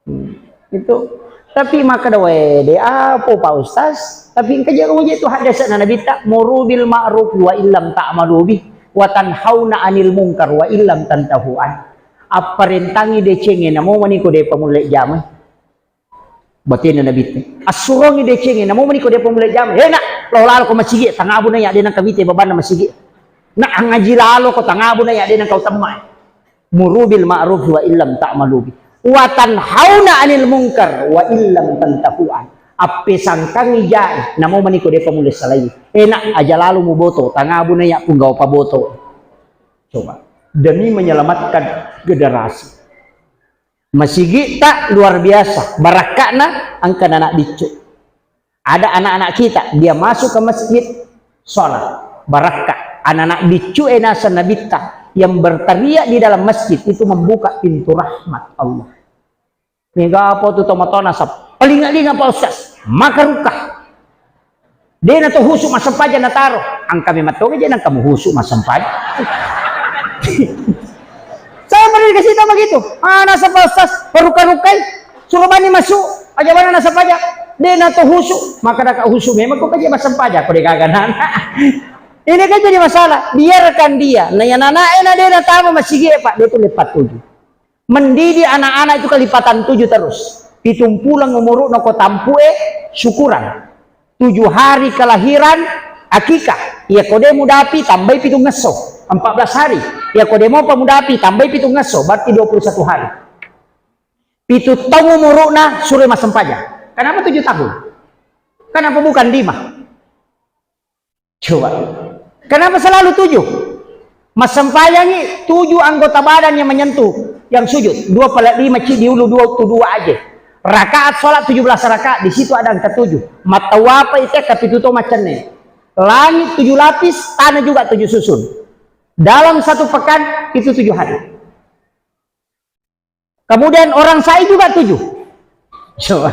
Hmm, itu. Tapi makkeda, "Wede, apa Pak Ustaz?" Tapi engka je kamu je tu hadisna Nabitta, "Muru bil ma'ruf wa illam ta'malu bih, wa tanhauna 'anil munkar wa illam tantahu an." Apparentangi decengnge namo maniko de pamulle jamai. Batena Nabitta. Assurongi decengnge, namo mani ko depa mulle jama. "Eh, nak, lao lalo ko masigi, tangabu na ya de nangka mite babanna masigi. Nak, angaji lalo ko tangabu na ya de nangka utemma." Muru bil ma'ruf wa illam ta'malu bi. Wa tanhauna 'anil munkar wa illam tantahu an. Appesangkangi jae, namo mani ko depa mulle salai. "Eh, nak, aja lalo muboto, tangabu na ya punggawa paboto." Coba, demi menyelamatkan generasi. Masigitta luar biasa, barakka'na engka anak biccu. Ada anak-anak kita, dia masuk ke masjid, sholat, barakka. Anak-anak biccu e naseng Nabitta yang berteriak di dalam masjid itu membuka pintu rahmat Allah. Mega apa tu tomatona sap. Paling-paling apa, Ustaz? Maka rukah. De na to husu massempajang nataro. Engka memang to je nang kamu husu massempajang. Saya pernah dikasih tahu begitu. "Ah, nasaba Ustaz, paruka-rukai. Suruh bani masuk. Aja bana nasempajang." De na to husu. Maka daka husu memang kok aja massempajang. Kok dikagana. Ini kan jadi masalah. Biarkan dia. Nah, yang anak enak dia na tama masigi, Pak. Dia tuh lepat tuju. Mendidik anak-anak itu kelipatan tujuh terus. Pitung pulang umuru'na ko tampu'e, syukuran. Tujuh hari kelahiran, akikah. Iya ko de mudapi, tambai pitung ngesso, empat belas hari. Iya ko de mopa mudapi, tambai pitung ngesso, berarti dua puluh satu hari. Pitu taung umuru'na, sure massempajang. Kenapa tujuh tahun? Kenapa bukan lima? Coba. Kenapa selalu tujuh? Massempajangi tujuh anggota badan yang menyentuh, yang sujud. Dua pala lima ci diulu dua tu dua aja. Rakaat sholat tujuh belas rakaat, di situ ada angka tujuh. Mattawapa ite kapitu to macenne. Langit tujuh lapis, tanah juga tujuh susun. Dalam satu pekan itu tujuh hari. Kemudian orang sai juga tujuh. Coba.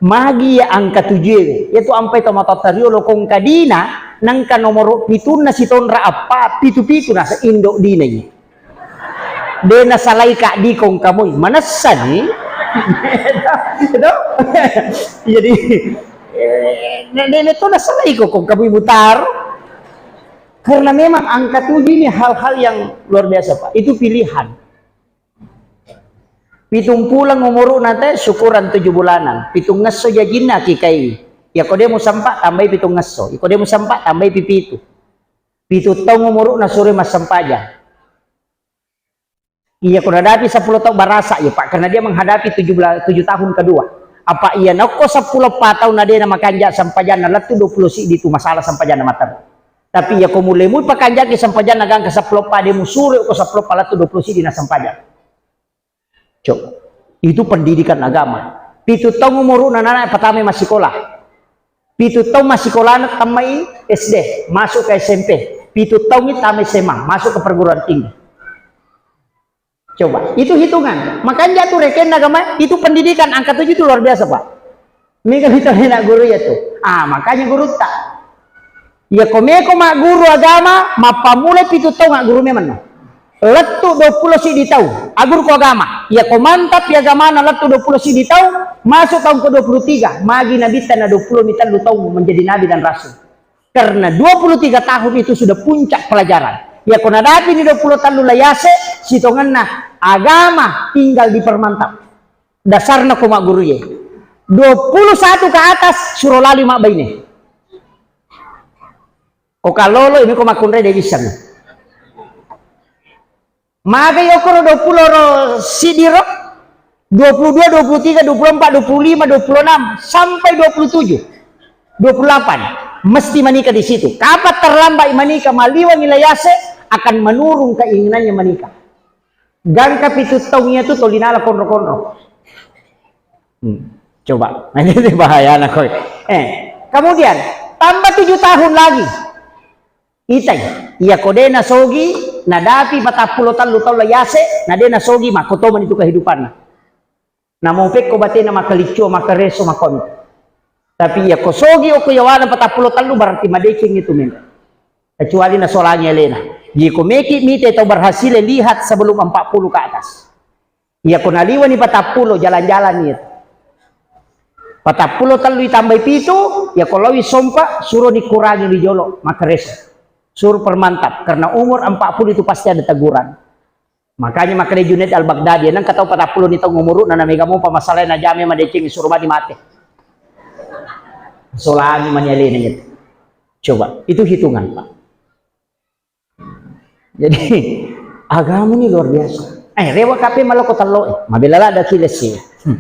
Magi ya angka tujuh e. Yaitu ampai to matotta riolo kong kadina, nangka nomoro pitunna sitonra appa, pitu-pitu nasa indo dina ini. De nasalai kak di kong kamui. Manessa ni? Itu? Jadi, eh, ne, ne, ne to nasalai ko kong kamui mutar. Karena memang angka tujuh ini hal-hal yang luar biasa, Pak. Itu pilihan. Pitung pulang umuru'na te, syukuran tujuh bulanan. Pitung ngesso jajinna kikai. Iya ko de musampa, tambai pitung ngesso. Iya ko de musampa, tambai pipitu. Pitu taung umuru'na sure massempajang. Iya ko nadapi seppulo taung barasa, iya, Pak, karena dia menghadapi tujuh belas, tujuh tahun kedua. Apa iya nokko seppulo pa taung na de na makanja sempajanna lettu dua puluh siddi tu masalah sempajanna mata. Tapi iya ko mulai mu pakanjaki sempajanna gangka seppulo pa de musuro ko seppulo pa lettu dua puluh siddi na sempajang. Coba. Itu pendidikan agama. Pitu taung umuru'na anak pertama massikola. Pitu taung massikolana tammai S D, masuk ke S M P. Pitu taung tama S M A, masuk ke perguruan tinggi. Coba, itu hitungan. Makanya tuh rekenna agama, itu pendidikan angka tujuh itu luar biasa, Pak. Mega kita enak guru ya tuh. Ah, makanya guru tak. Iya ko meko magguru agama, mappamulai pitu taung magguru memang no. Lettu dua puluh siddi taung, agguru ko agama. Iya ko mantap ya agamana lettu dua puluh siddi taung, masuk taung ke dua puluh tiga, magi nabitta na dua puluh mi tellu taung menjadi nabi dan rasul. Karena dua puluh tiga tahun itu sudah puncak pelajaran. Iya ko nadapi ni dua puluh tellu layase, sitongenna agama tinggal dipermantap. Dasarna ko magguru ye. Dua puluh satu ke atas, suro lali mabbaine. Ko kalolo ini ko makkunrai de bisa. Magai okoro dua puluh ro siddi ro, dua puluh dua, dua puluh tiga, dua puluh empat, dua puluh lima, dua puluh enam, sampai dua puluh tujuh, dua puluh delapan. Mesti menikah di situ. Kapan terlambat menikah, maliwangi layase, akan menurun keinginannya menikah. Gangka pitu taung iya tu toli nala konro-konro. Hmm. Coba, ini bahaya nak koi. Eh, kemudian tambah tujuh tahun lagi. Itai, iya ko de nasogi, nadapi patappulo tellu taung layase, na de nasogi, makkotomani tu kehidupanna. Namo pekko batena makaliccio, makareso, makomi. Tapi iya ko sogi okko yawana patappulo tellu berarti madeceng itu memang. Kecuali nasolangi alena. Jadi ko meki mite tau berhasil lihat sebelum empat puluh ke atas. Iya ko naliwani patappulo jalan-jalan itu. Patappulo tellu itambai pitu, iya ko lawi sompa, suro dikurangi di jolo, makareso. Suro permantap, karena umur empat puluh itu pasti ada teguran. Makanya makkeda Junaid Al-Baghdadi, nengka tau patappulo ni taung umuru'na, na mega mopa masalae najama madeceng, suro bani mate. Solangi mani alena iyatu. Coba, itu hitungan, Pak. Jadi, agama ini luar biasa. Eh, rewa kape maloko tello, eh. Mabela lada kilesi. Hmm.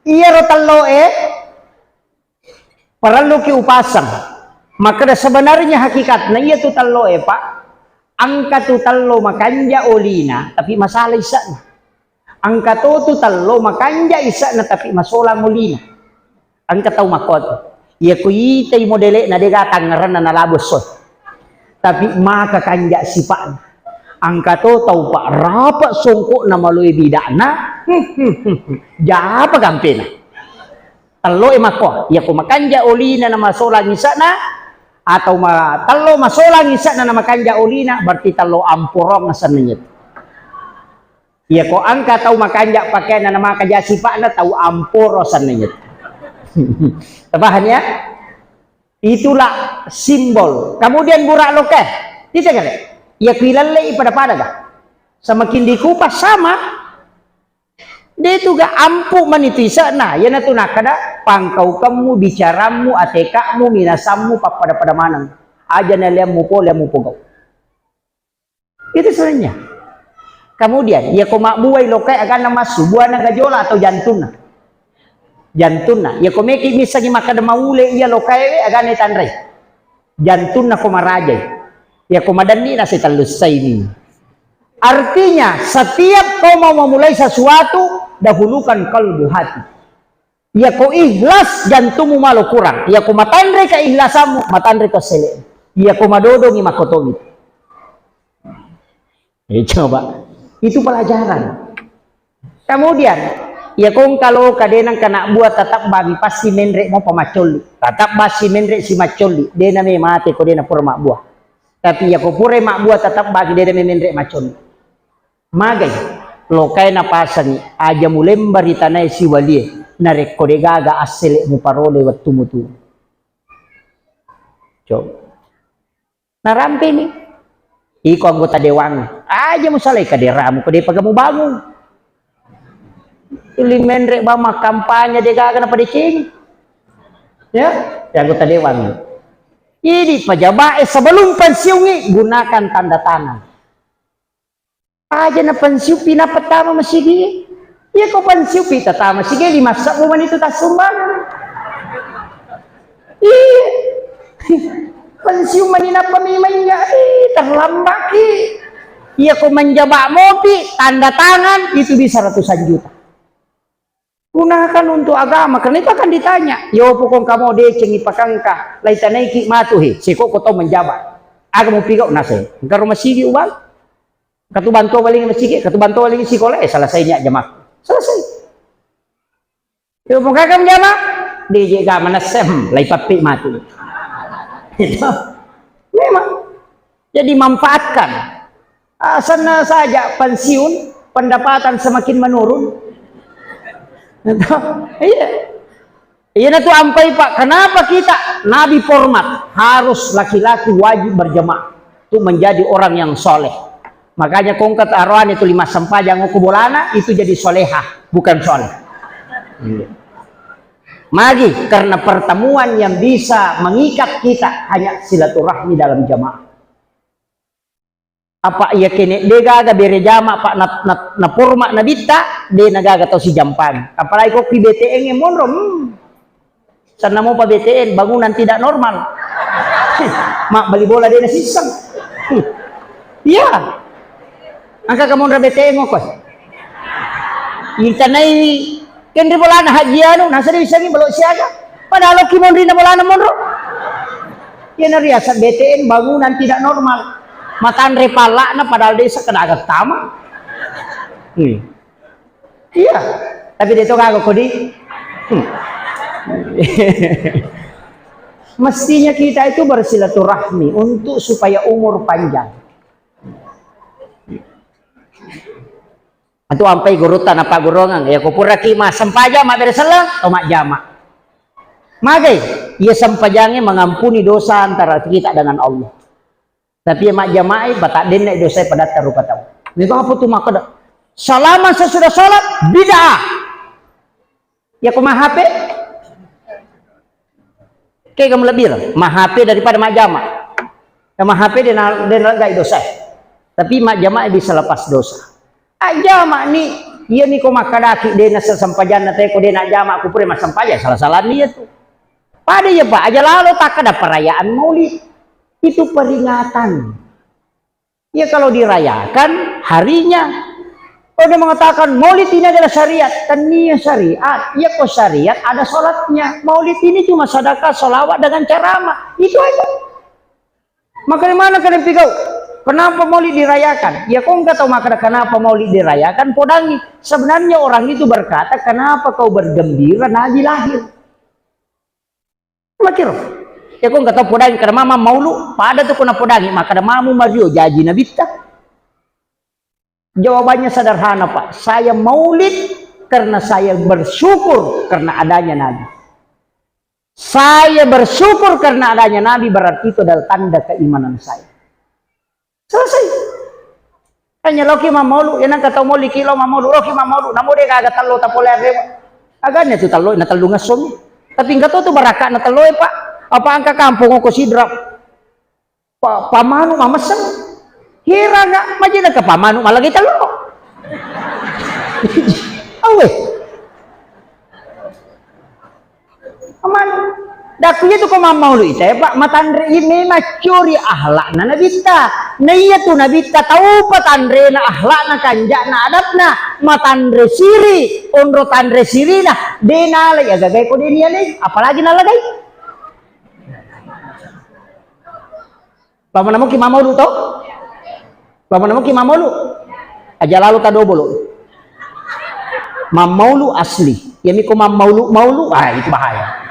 Iyaro tello, eh, parelluki upasang. Makkeda sebenarnya hakikatna iyatu tello, eh, Pak. Engka tu tello makanja olina, tapi masala isa'na. Engka to tu tello makanja isa'na, tapi masolang olina. Engka tau makkoto. Iya ku itai modele'na, dega tangngeranna nalabo esso. Tapi maka kanja sipa'na. Engka to tau, Pak, rapa songko'na maloe bida'na. Japa gampena. Tello e makko. Iya ku makanja olina na masolang isa'na, atau ma-, tello masolang isa'na na makanja olina, berarti tello amporong asenna iyatu. Iya ko engka tau makanja pakeanna na maka ja sipa'na, tau amporo asenna iyatu. Paham ya? Itulah simbol. Kemudian burak loke. Tita kare. Iya ku ilallei pada-pada ga. Semakin dikupas sama. De tu ga ampu mani tu isa'na. Iyanatu nakkeda pangkaukemmu, bicarammu, ateka'mu, minasammu, pappada-pada maneng. Aja naliammu pole, ammu pogau. Itu sebenarnya. Kemudian, iya ko mabbuai lokae aganna massu, buana gajola atau jantunna? Jantunna. Iya ko meki missengi makkeda maule iya lokae we, aganna tanrai? Jantunna ko marajai. Iya ko madanni na setellussaini. Artinya, setiap kau mau memulai sesuatu, dahulukan kalbu, hati. Iya ko ikhlas, jantummu malo kurang. Iya ko matanre keihlasammu, matanre ko sele. Iya ko madodongi, makkotomi. Eh, coba. Itu pelajaran. Kemudian, iya ko engka loka de nengka nabbua, tetap bagi pasti menre mopa maccolli. Tetap basi menre si maccolli. De name mate ko de napura mabbua. Tapi iya ko pura mabbua, tetap bagi de name menre maccolli. Magai, lokae napasangi, aja mulemba ri tanae siwalie, narekko degaga assele muparole wettu mutu. Coba. Narampeni. Iko anggota dewan, aja musalai kaderamu, ko depaga mubangung. Tuli menre bang makkampanye degaga napadecengi. Ya, ya anggota dewan. Jadi pejabat, eh, sebelum pensiungi, gunakan tanda tangan. Aja na pensiupi na pertama masigi. Iya ko pensiupi tatama masigi lima sebbu mani tu tassumbang. Iya. Pensiun mani nappa mi mainga. Ih, terlambat ki. Iya ko menjabak mopi, tanda tangan itu bisa ratusan juta. Gunakan untuk agama, karena itu akan ditanya. Yo pokong kamu decengi pakangka, lai tanaiki matu he, seko ko tau menjabat. Aga mupigau nase, engka rumah sigi ubang. Katu bantu paling masigi, katu bantu paling sikola, eh, selesainya jamaah. Selesai. Yo pokong kamu jamaah, deje ga manasem, lai pappi matu. Itu. Memang. Jadi manfaatkan. Ah, sana saja pensiun, pendapatan semakin menurun. Iya. Iya, na tu ampai, Pak. Kenapa kita Nabi format? Harus laki-laki wajib berjamaah. Itu menjadi orang yang soleh. Makanya kongkat aroan itu lima sempajang ku bolana, itu jadi solehah, bukan soleh. Iya. Magi, karena pertemuan yang bisa mengikat kita hanya silaturahmi dalam jamaah. Apa iya kene de gaga bere jama, Pak, na, na, na forma na bitta, de na gaga tau sijampang. Apalagi ko ki B T N e monro, hmm. Sanna mopa B T N, bangunan tidak normal. Mak bali bola de na sisseng. Iya. Angka kamu nra B T N ko. Intanai kenri bolana haji anu, nasa de bisangi belo siaga. Padahal ki monri na bolana monro. Iya na riasa B T N bangunan tidak normal. Matanre palla'na padahal desa kedaga tama. Hmm. Iya, tapi de to gaga kodi. Hmm. Mestinya kita itu bersilaturahmi untuk supaya umur panjang. Atu ampai gurutta napaggurungeng, ya ko puraki massempajang mabbere selleng, to majjama. Magai, iya sempajangnge mengampuni dosa antara kita dengan Allah. Tapi iya majjamai, bataddenna dosa padatta rupa tau. Mega apa tu makkeda, salaman sesudah salat, bid'ah. Ya ko ma-H P? Kega melebbireng ma-H P daripada majjama. Ya ma-H P de na, de naleggai dosa. Tapi majjama bisa lepas dosa. Ajjama ni, iya ni ko makkadaki de na sesempajanna te ko de najjama ku pura massempajang, salah-salah ni iya tu. Pada iya, Pak, aja lalo takkeda perayaan Maulid. Itu peringatan. Ya kalau dirayakan harinya. Kalau dia mengatakan Maulid ini adalah syariat, tania syariat. Ya ko syariat ada sholatnya. Maulid ini cuma sedekah, sholawat dengan ceramah. Itu aja. Maka di mana kalian pigau? Kenapa Maulid dirayakan? Ya kau nggak tahu makna kenapa Maulid dirayakan, podangi. Sebenarnya orang itu berkata, "Kenapa kau bergembira Nabi lahir?" Makiro. Ya ko engka tau podangi kada mama maulu, pada tu ko napodangi, makkada mamu mario jaji nabitta. Jawabannya sederhana, Pak. Saya maulid karena saya bersyukur karena adanya Nabi. Saya bersyukur karena adanya Nabi, berarti itu adalah tanda keimanan saya. Selesai. Hanya loki mammaulu, ya nangka tau moli ki lo mammaulu, loki mammaulu, namo de gaga tello tapole arrewa. Agane tu tello, na tellu ngessomi. Tapi engka to tu barakka na tello e, Pak. Apa angka kampung ko sidra. Pa, pamanu mamesseng. Hiranga, majina ke pamanu malagi tello. Awe. Aman. Daku itu ko mammaulu ita ya, Pak, matanre i memang curi ahlakna nabitta. Na iya tu nabitta tau patanrena ahlakna, kanjakna, adabna, matanre siri, onro tanre sirina, de nala ya gagai ko de nialai, apalagi nalagai. Pamana muki mammaulu to? Pamana muki mammaulu? Aja lalo ta dobolo. Mammaulu asli. Yami ko mammaulu-maulu, ah, itu bahaya.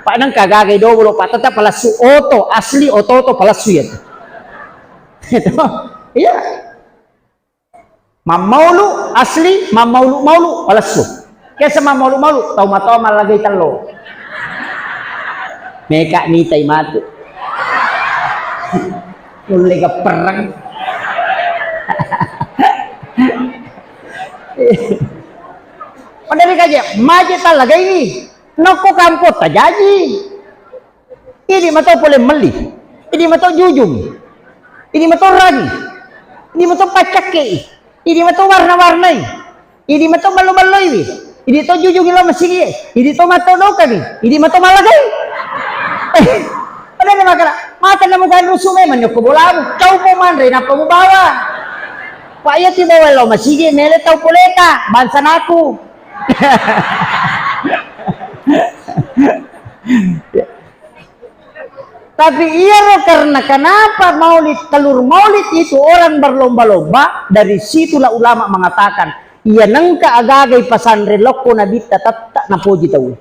Pak nang kagagai dobolo, Pak, tetap palassu oto, asli oto-oto palassu ya. Itu. Iya. Mammaulu asli, mammaulu-maulu palessu. Kesa mammaulu-maulu, tau matoa mallagai tello. Meka mitai matu. Ulle geppereng. Padahal kaje, maje tallagai ni. Nokko kampotta jaji. Idi mato pole melli. Idi mato jujung. Idi mato ragi. Idi mato paccakke. Idi mato warna-warnai. Idi mato ballo-balloi. Idi to jujung lo masigi. Idi to mato dokani. Idi mato malagai. Ada ni makana. Mata namu kan rusu memang nyokko bolamu. Cau po manre napa mu bawa. Pak iya ti bawa lo masigi mele tau poleta. Bangsa naku. Tapi iyaro karena kenapa maulid, telur maulid itu orang berlomba-lomba, dari situlah ulama mengatakan, iya nengka agaga ipasanre lokko nabitta tetta napoji tau.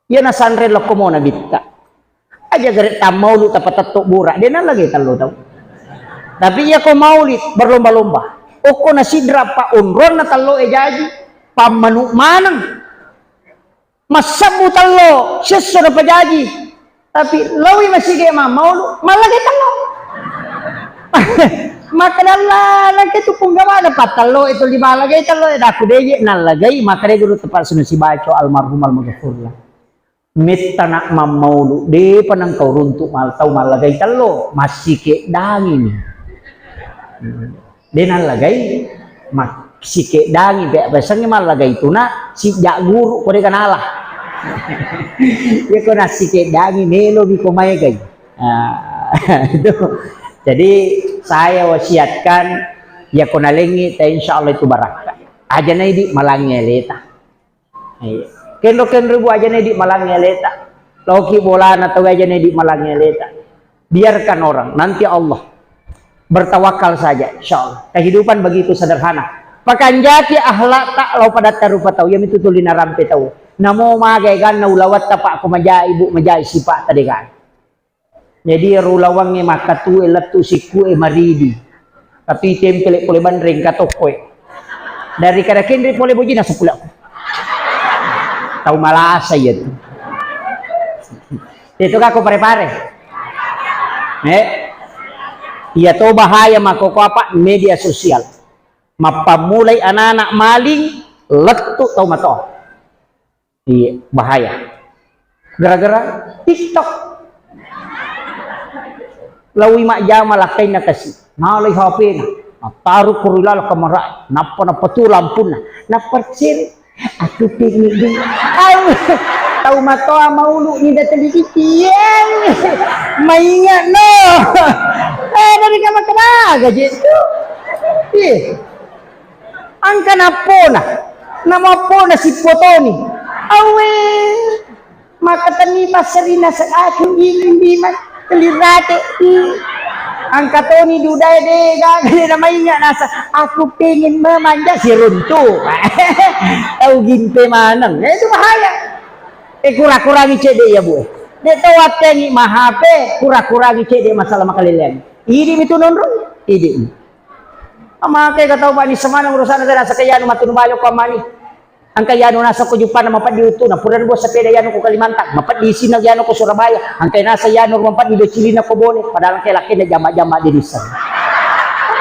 Iya nasanre lokko mo nabitta. Aja gare tammaulu tapatetto bura, de nalagi tello tau. Tapi iya ko maulid berlomba-lomba, okko nasidra pa onronna tello e jaji, pammanu maneng. Massebbu tello, siesso napajaji. Tapi lawi masigi mammaulu, mallagai tello. Makkada lalangke tu punggawana pattello itu di mallagai tello e daku deje nallagai, makkada guru tepat sunu sibaco almarhum almaghfurlah. Metta nak mammaulu, depa nang kau runtuk mal tau mallagai tello, massike dangini. De nallagai, ma-, sikeddangi, pe-, pesengngi mallagai tuna, sijak guru ko de kanala. Iya ko nassikeddangi, melo mi ko maegai. Ah, itu. Jadi, saya wasiatkan, ya ko nalengngi, ta insya Allah itu barakka. Aja na idi malangngi aleta. Iya. Kenro-kenro bu aja nedi malangngi aleta. Loki bolana tau aja nedi malangngi aleta. Biarkan orang, nanti Allah. Bertawakal saja, insya Allah. Kehidupan begitu sederhana. Pakanjaki ahlak tak lau pada tarupa tau, ya mitu tuli narampe tau. Namo magai ganna ulawatta pak ko majai bu majai sipak tadi kan. Jadi ero ulawangnge makkatue lettu sikkue maridi. Tapi tempele pole banre engka tokkoe. Dari kada kenre pole bojina seppulo. Tau malasa iya tu. Itu kako pare-pare. Eh? Iya to bahaya makkokko apa media sosial. Mappammulai anak-anak maling, lettu tau matoa. Iya, bahaya. Gara-gara TikTok. Lawi majjama lakkainna kasi. Nalai H P-na. Nattaru ko ri laleng kamarae. Nappa napatu lampunna. Nappa ciri. Aku pengen dulu. Au. Tau matoa maulu ni datang di sini. Iya. Maingat no. Eh, dari kamar kena gaji itu. Iya. Engka nappona, namappona sippotoni. Awe, maka tenni passerina seaku ingin diman kelirate. Engka toni dudae de gaga de namainga nasa. Aku pengen memanja siruntu. Tau gimpe maneng. Eh, itu bahaya. Eh, kura-kurangi cedde ya bu. Dek tau attengi mahape, kura-kurangi cedde masalah makalelean. Idi mitu nonrong, idi. Amakai ka tau pani semana urusan negara saka yanu matunu bale ko mani. Engka yanu nasa ko juppana mapeddi uttuna, pura bo sepeda yanu ko Kalimantan, mapeddi isina yanu ko Surabaya, engka nasa yanu mapeddi do cilina ko Bone, padahal engka lakkena jama-jama di desa.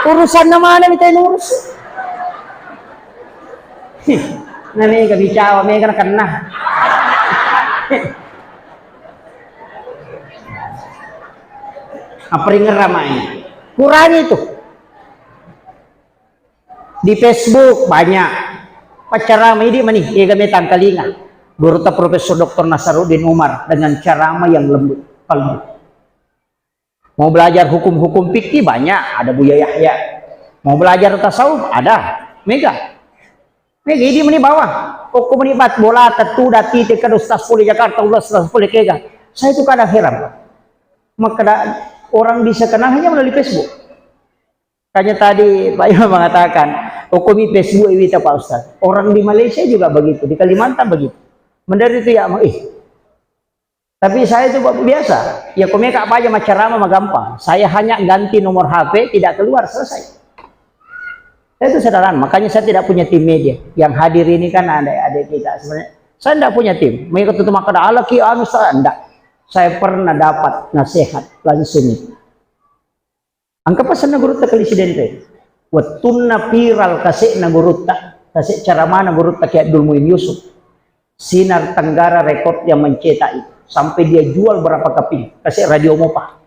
Urusanna mana mita urus? Hih, na mega bicara, mega na kenna. Apa ringerra mai? Kurangi itu. Di Facebook banyak. Paccarama idi mani, ega metang kalinga. Gurutta Profesor Doktor Nasaruddin Umar dengan ceramah yang lembut, pelembut. Mau belajar hukum-hukum fikih banyak, ada Buya Yahya. Mau belajar tasawuf ada, mega. Mega idi mani bawah. Koko mani bat bola tetu dati teka ustaz pole Jakarta, ustaz pole kega. Saya itu kadang heran. Maka orang bisa kenal hanya melalui Facebook. Makanya tadi Pak Imam mengatakan, "Hukumi Facebook iwita Pak Ustaz." Orang di Malaysia juga begitu, di Kalimantan begitu. Mendari itu ya, ih. Tapi saya itu Pak, biasa. Ya komeka apa aja macarama magampang. Saya hanya ganti nomor H P, tidak keluar, selesai. Saya itu sederhana, makanya saya tidak punya tim media. Yang hadir ini kan adik-adik kita sebenarnya. Saya tidak punya tim. Mereka tuh maka ada lagi anu saya enggak. Saya pernah dapat nasihat langsung itu. Engka pasenna gurutta Kali Sidente. Wettunna viral kase'na gurutta, kase' caramana gurutta Kiai Abdul Muin Yusuf. Sinar Tenggara Record yang mencetak itu. Sampai dia jual berapa keping, kase' Radio Mopa.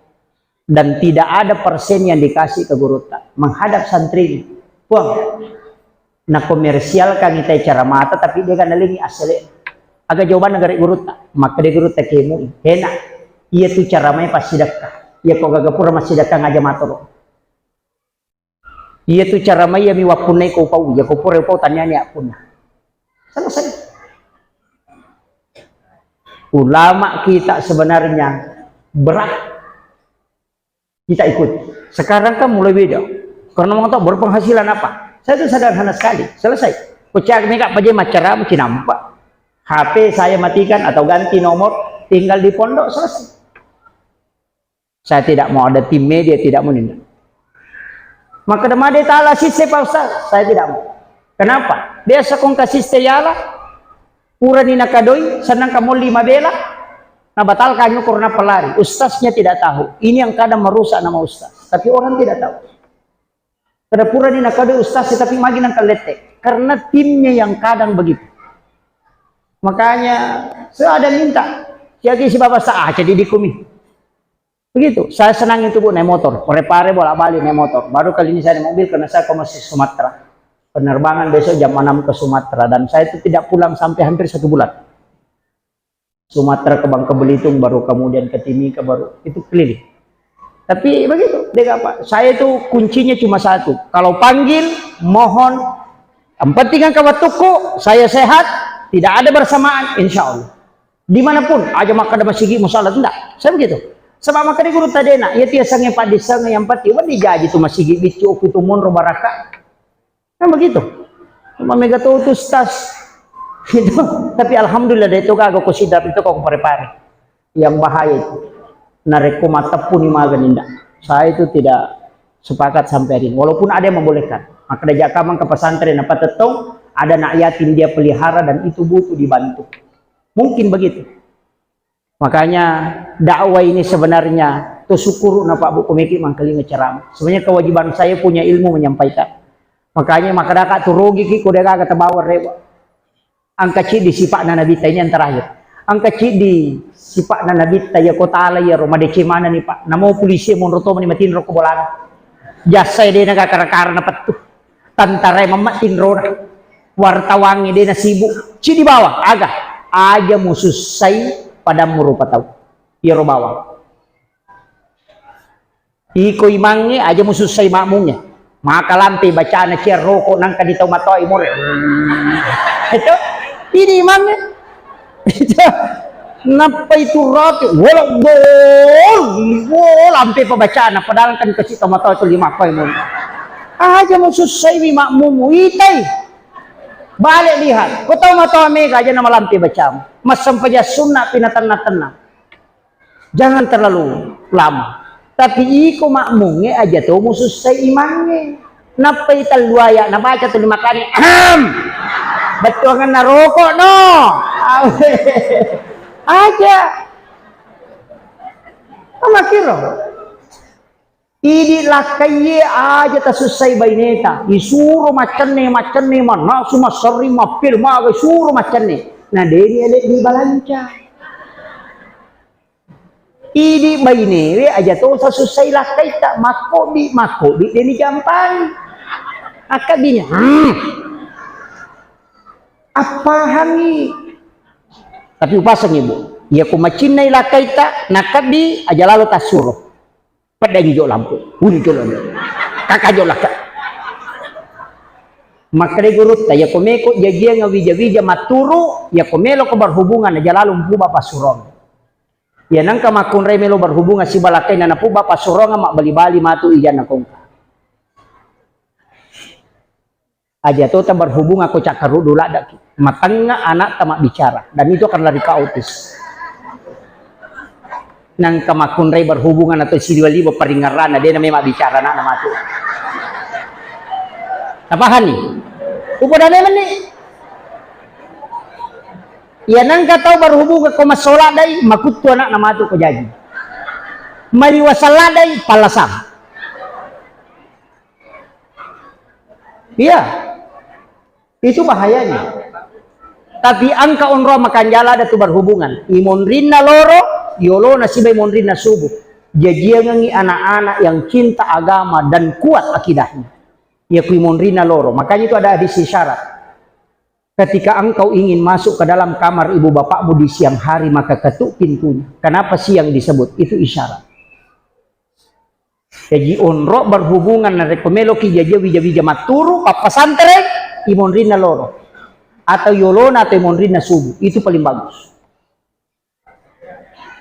Dan tidak ada persen yang dikasih ke gurutta. Menghadap santri, "Puang, na komersialkan itai caramata, tapi de' ga nalengi assele." Aga jawabanna gare' gurutta? Makkeda gurutta kemui, "Hena, iya tu caramae passidekka. Iya ko gaga pura massidekka ngaja matoro. Iya tu caramae iya mi wappunnai ko upau, iya ko pura upau taniani appunna." Selesai. Ulama kita sebenarnya berat kita ikut. Sekarang kan mulai beda. Karena mau tahu berpenghasilan apa? Saya itu sederhana sekali. Selesai. Kucak mega paje macara mesti nampak. H P saya matikan atau ganti nomor, tinggal di pondok, selesai. Saya tidak mau ada tim media, tidak mau ninda. Maka demade tala sisse Pak Ustaz, saya tidak mau. Kenapa? Biasa kong kasiste yala, purani nakadoi, senang kamu lima bela, nabatalkan nyukur na pelari. Ustaznya tidak tahu. Ini yang kadang merusak nama ustaz. Tapi orang tidak tahu. Kada purani nakadoi ustaz, tapi magi nang kalette. Karena timnya yang kadang begitu. Makanya saya ada minta, siagi si bapak sa, ah, jadi dikumi. Begitu. Saya senang itu bu naik motor. Pare-pare bolak-balik naik motor. Baru kali ini saya naik mobil karena saya ke masih Sumatera. Penerbangan besok jam enam ke Sumatera dan saya itu tidak pulang sampai hampir satu bulan. Sumatera ke Bangka Belitung, baru kemudian ke Timika, baru itu keliling. Tapi begitu, dia apa? Saya itu kuncinya cuma satu. Kalau panggil, mohon, yang penting kan kabar tuku, saya sehat, tidak ada bersamaan, insya Allah. Dimanapun, aja makkeda masigi musala, enggak. Saya begitu. Sebab makkeda guru tadena, ya tiap sange padi sange yang pati, wadi jaji tu masigi bicu, itu monro baraka. Kan begitu. Cuma mega tu, tu stas. Gitu. Tapi alhamdulillah, dari itu gaga ko sidap itu kok pare-pare. Yang bahaya itu. Narekko mateppu ni maga ninda. Saya itu tidak sepakat sampai hari ini. Walaupun ada yang membolehkan. Maka diajak kamang ke pesantren apa tetong, ada anak yatim dia pelihara dan itu butuh dibantu. Mungkin begitu. Makanya dakwah ini sebenarnya To syukuru na Pak Bu, ko meki mangkalinga ceramah. Sebenarnya kewajiban saya punya ilmu menyampaikan. Makanya makkadaka tu rogiki ko de gaga tabawa rewa. Engka ciddi sipa'na Nabitta ini yang terakhir. Engka ciddi sipa'na Nabitta, iya ko tala iyaro madeceng manenni, Pak. Namo polisi monro to mani matinro ko bolana. Jasa de na gakara-kara na pettu. Tentara mamma tinrona. Wartawan de na sibuk. Ciddi bawang, aga. Aja musussai padammu rupa tau. Iyaro bawang. Iko imangnge aja musussai makmungnge. Maka lampe bacana cia roko nangka di tau matoa imore. Itu ini imangnge. Itu. Nappa itu roti, wala gol, gol, lampe pabacana, padahal kan kecil tau matoa itu lima poin. Aja musussai makmummu, itai. Balik lihat, ko tau matoa mega aja nama lampe bacamu. Massempajang sunna pina tenna-tenna. Jangan terlalu lama. Tapi iko makmungnge aja to musussai imangnge. Nappai tellu ayat nabaca tuli makani. Ahem. Bettuanganna rokok no. Aja. Amakiro. Idi lakkaiye aja tasussai baineta, isuro maccenne, maccenne, mannasu, masserri, mappil, maga, isuro maccenne. Na deni ele dibalanca. Idi bainewe aja to tasussai lakkaitta, makkobi, makkobi deni jampangi. Akkabinya, hmm. Appahangi. Tapi upasengi, Bu. Iya ku macinnai lakkaitta, nakkabi aja lalo tassuro. Peddangi jo lampu, wuni jo lampu. Kaka jo lakka. Makkeda gurutta, yako meko jajiang wija-wija matturu, yako melo ko berhubungan aja lalo mpuba passurong. Ya nangka makkunrai melo berhubungan sibalakkainna napuba passurong mabbali-bali matu ijanna kongka. Aja tota berhubung akko cakkaruddu laddaki. Matengnga anakta mabbicara. Dan itu akan lari ke autis. Nangka makkunrai berhubungan atau siliwa-liwa paringerrana, dena memang bicara anakna matu. Napahani? Upada memang ni. Ya nangka tau berhubungan ko masola dai, makuttu anakna matu ko jaji. Maliwa salladai, pallasang. Iya. Itu bahayanya. Tapi engka onro makanjala ada tu berhubungan. Imonrinna loro, yolona sibai monrinna subuh. Jajiangengi anak-anak yang cinta agama dan kuat akidahnya. Ya ku imonrinna loro. Makanya itu ada hadis isyarat. Ketika engkau ingin masuk ke dalam kamar ibu bapakmu di siang hari, maka ketuk pintunya. Kenapa siang disebut? Itu isyarat. Jaji onro berhubungan narekko meloki jaji wija-wija matturu, pappasantere, imonrinna loro. Atau yolona atau imonrinna subuh. Itu paling bagus.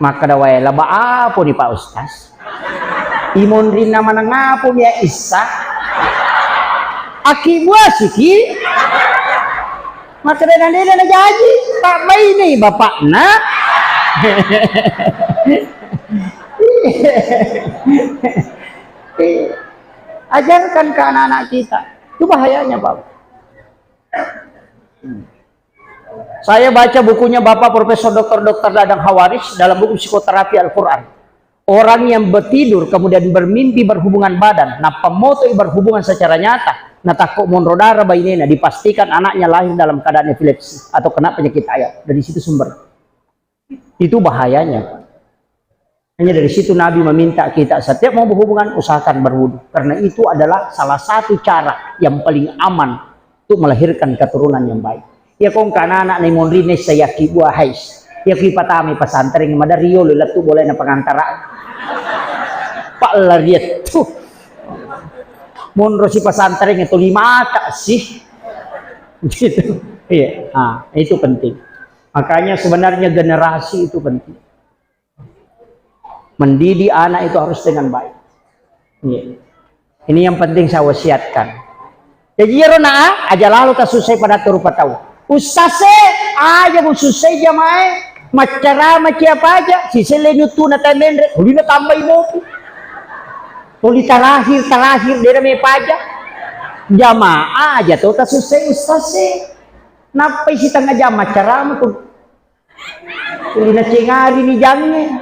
Makkeda wae, laba aponi Pak Ustaz? Imonrinna maneng aponi ya Issa? Aki buasiki? Makkeda na dena na jaji, Pak bainei bapakna. Ajarkan ke anak-anak kita. Itu bahayanya, Pak. Saya baca bukunya Bapak Profesor Doktor Doktor Dadang Hawaris dalam buku Psikoterapi Al-Quran. Orang yang bertidur kemudian bermimpi berhubungan badan, nappa motoi berhubungan secara nyata, natakko monro darah bainena, dipastikan anaknya lahir dalam keadaan epilepsi atau kena penyakit ayat. Dari situ sumber. Itu bahayanya. Hanya dari situ Nabi meminta kita setiap mau berhubungan usahakan berwudu. Karena itu adalah salah satu cara yang paling aman untuk melahirkan keturunan yang baik. Ya kong kana anak ni monri ne sayaki buah hais. Ya ki patami pesantren madari yo lettu boleh na pengantara. Pak lariat tuh. Monro si pesantren itu lima tak sih. Gitu. Iya. Ah, itu penting. Makanya sebenarnya generasi itu penting. Mendidik anak itu harus dengan baik. Iya. Ini yang penting saya wasiatkan. Jadi iyaro na aja lalo tasussai pada rupa tau. Ustase, aja musussai jamae, maccarama cia paja, siselle nuttu na tai menre, ulina tambai mopu. Tuli terakhir, terakhir, dena me paja. Jamaah aja to tasussai ustase. Nappai setengah jam maccarama tu. Tuli nacengari ni jangnge.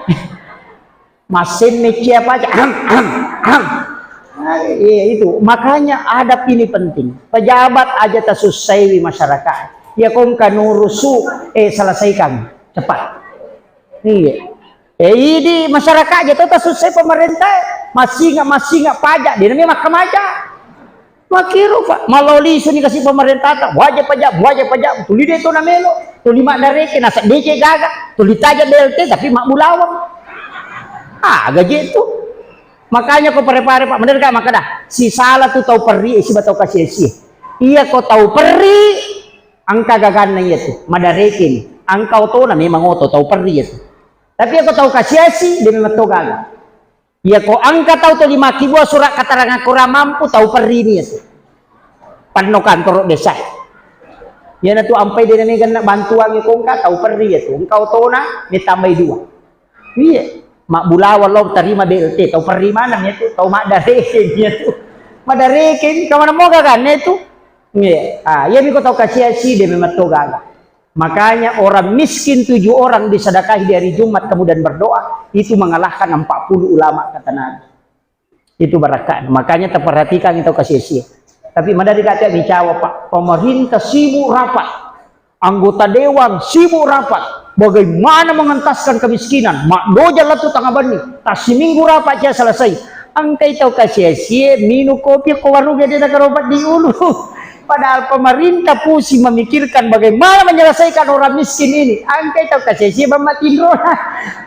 Massemme cia paja. Ahem, ahem, ahem. Nah, iya itu. Makanya adab ini penting. Pejabat aja tasussaiwi masyarakat. Ya kongka nurusu, eh, selesaikan cepat. Iya. Eh, idi masyarakat aja tuh tasussai pemerintah. Massinga, massinga pajak. Dia namanya makkamaja. Makkiro, Pak, maloli suni kasi pemerintah ta, wajib pajak, wajib pajak, tuli de to namelo, tuli maddareke, nasa dece gaga, tuli taja B L T, tapi mak bulawang. Ah, gaji itu. Makanya ko pare-pare, Pak, bener gak makkeda, sisala tu tau perri, eh, siba tau kasi-asi. Iya ko tau perri, engka gaganna iya tu, maddareke ni. Engka otona memang oto tau perri iya tu. Tapi iya ko tau kasi-asi, de memang to gaga. Iya ko engka tau tuli makkibua surat keterangan kurang mampu, tau perri ni iya tu. Panno kantoro desa. Iyana tu ampai de name ganna bantuang ko engka tau perri iya tu. Engka otona, me tambai dua. Iya, mak bulawang lo terima B L T, tau perri maneng iya tu, tau maddareke iya tu. Maddareke ni, kemana moga kan iya tu? Iya, ah, iya mi ko tau kasi-asi de memang to gaga. Makanya orang miskin tujuh orang disedekahi di hari Jumat kemudian berdoa, itu mengalahkan empat puluh ulama, kata Nabi. Itu barakah. Makanya terperhatikan itu kasi-asi. Tapi madari kata bicara, Pak, pemerintah sibuk rapat, anggota dewan sibuk rapat, bagaimana mengentaskan kemiskinan, mak doja latu tengah bani, tak seminggu rapat aja selesai. Engkai tau kasi-asi, minum kopi ko warung gede, tak di ulu. Padahal pemerintah pusing memikirkan bagaimana menyelesaikan orang miskin ini. Engkai tau kasi-asi bamma tinro.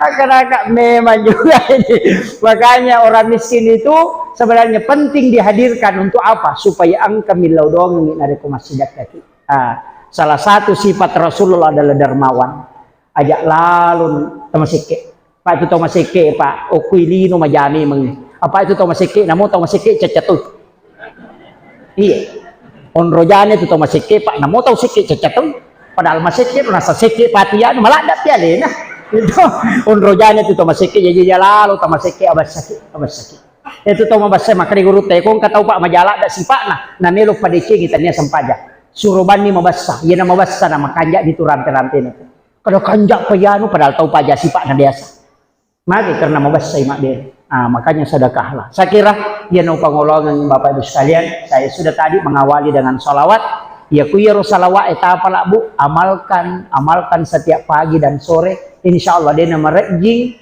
Agak-agak memang juga ini. Makanya orang miskin itu sebenarnya penting dihadirkan untuk apa? Supaya engka millau doang ini narekko masih dekat. Ah, salah satu sifat Rasulullah adalah dermawan. Ajak lalun tamasekke. Pak, itu tau masekke, Pak, okkui lino majame meng. Apa itu tau masekke? Namo tau masekke cacca toi. Iya. Onro jane tu tau masekke, Pak, namo tau sekke cacca toi. Padahal masekke tu nasa sekke pati anu maladda pi alena. Itu onro jane tu tau masekke, jaji jalalo tau masekke, abassaki, abassaki. Itu tau mabassa makkeda guru te, ko engka tau, Pak, majaladda sipa'na, namelo padecengi tania sempajang. Suro banni mabassa, iyana mabassa na makanja di tu rampe-rampena tu. Kada kanja pa iyanu, padahal tau paja sipa'na biasa. Magi karena mabassai mabbere. Ah, makanya sedekahlah. Saya kira, iyana upangolongeng Bapak Ibu sekalian, saya sudah tadi mengawali dengan salawat. Ya ku iyaro salawat e tapala, Bu, amalkan, amalkan setiap pagi dan sore. Insya Allah, dena marejjing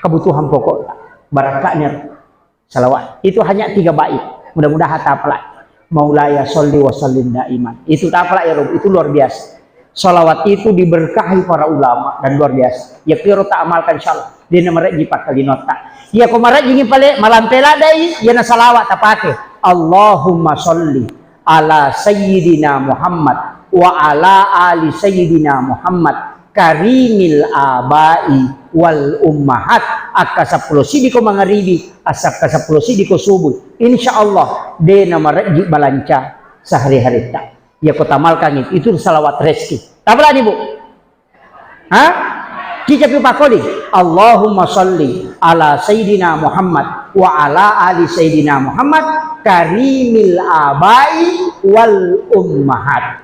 kebutuhan pokok. Barakahnya salawat. Itu hanya tiga bait. Mudah-mudahan tapalak. Maulaya sholli wa sallim daiman. Itu tapalak ya, Rob. Itu luar biasa. Salawat itu diberkahi para ulama dan luar biasa. Ya kiro tak amalkan, insya Allah. Dia nomor di pakai linota. Ya ko marajingi pale malampe ladai, ya na salawat tapake. Allahumma sholli ala sayyidina Muhammad wa ala ali sayyidina Muhammad karimil abai wal ummahat. Akka seppulo sidiko mangaribi, asa akka seppulo sidiko subuh. Insya Allah, de na marejji balanca sehari-harita. Ya ko tamalkan itu, itu salawat rezeki. Tabelani, Bu. Ha? Kicapi pakoli. Allahumma sholli ala sayyidina Muhammad wa ala ali sayyidina Muhammad karimil abai wal ummahat.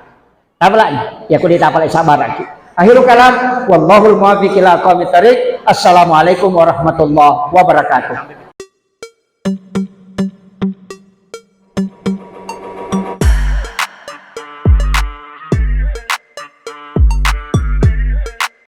Tapalai, ya kuli tapalai sabaraki. Akhirul kalam, wallahul muwaffiq ila aqwamit thariq. Assalamualaikum warahmatullahi wabarakatuh.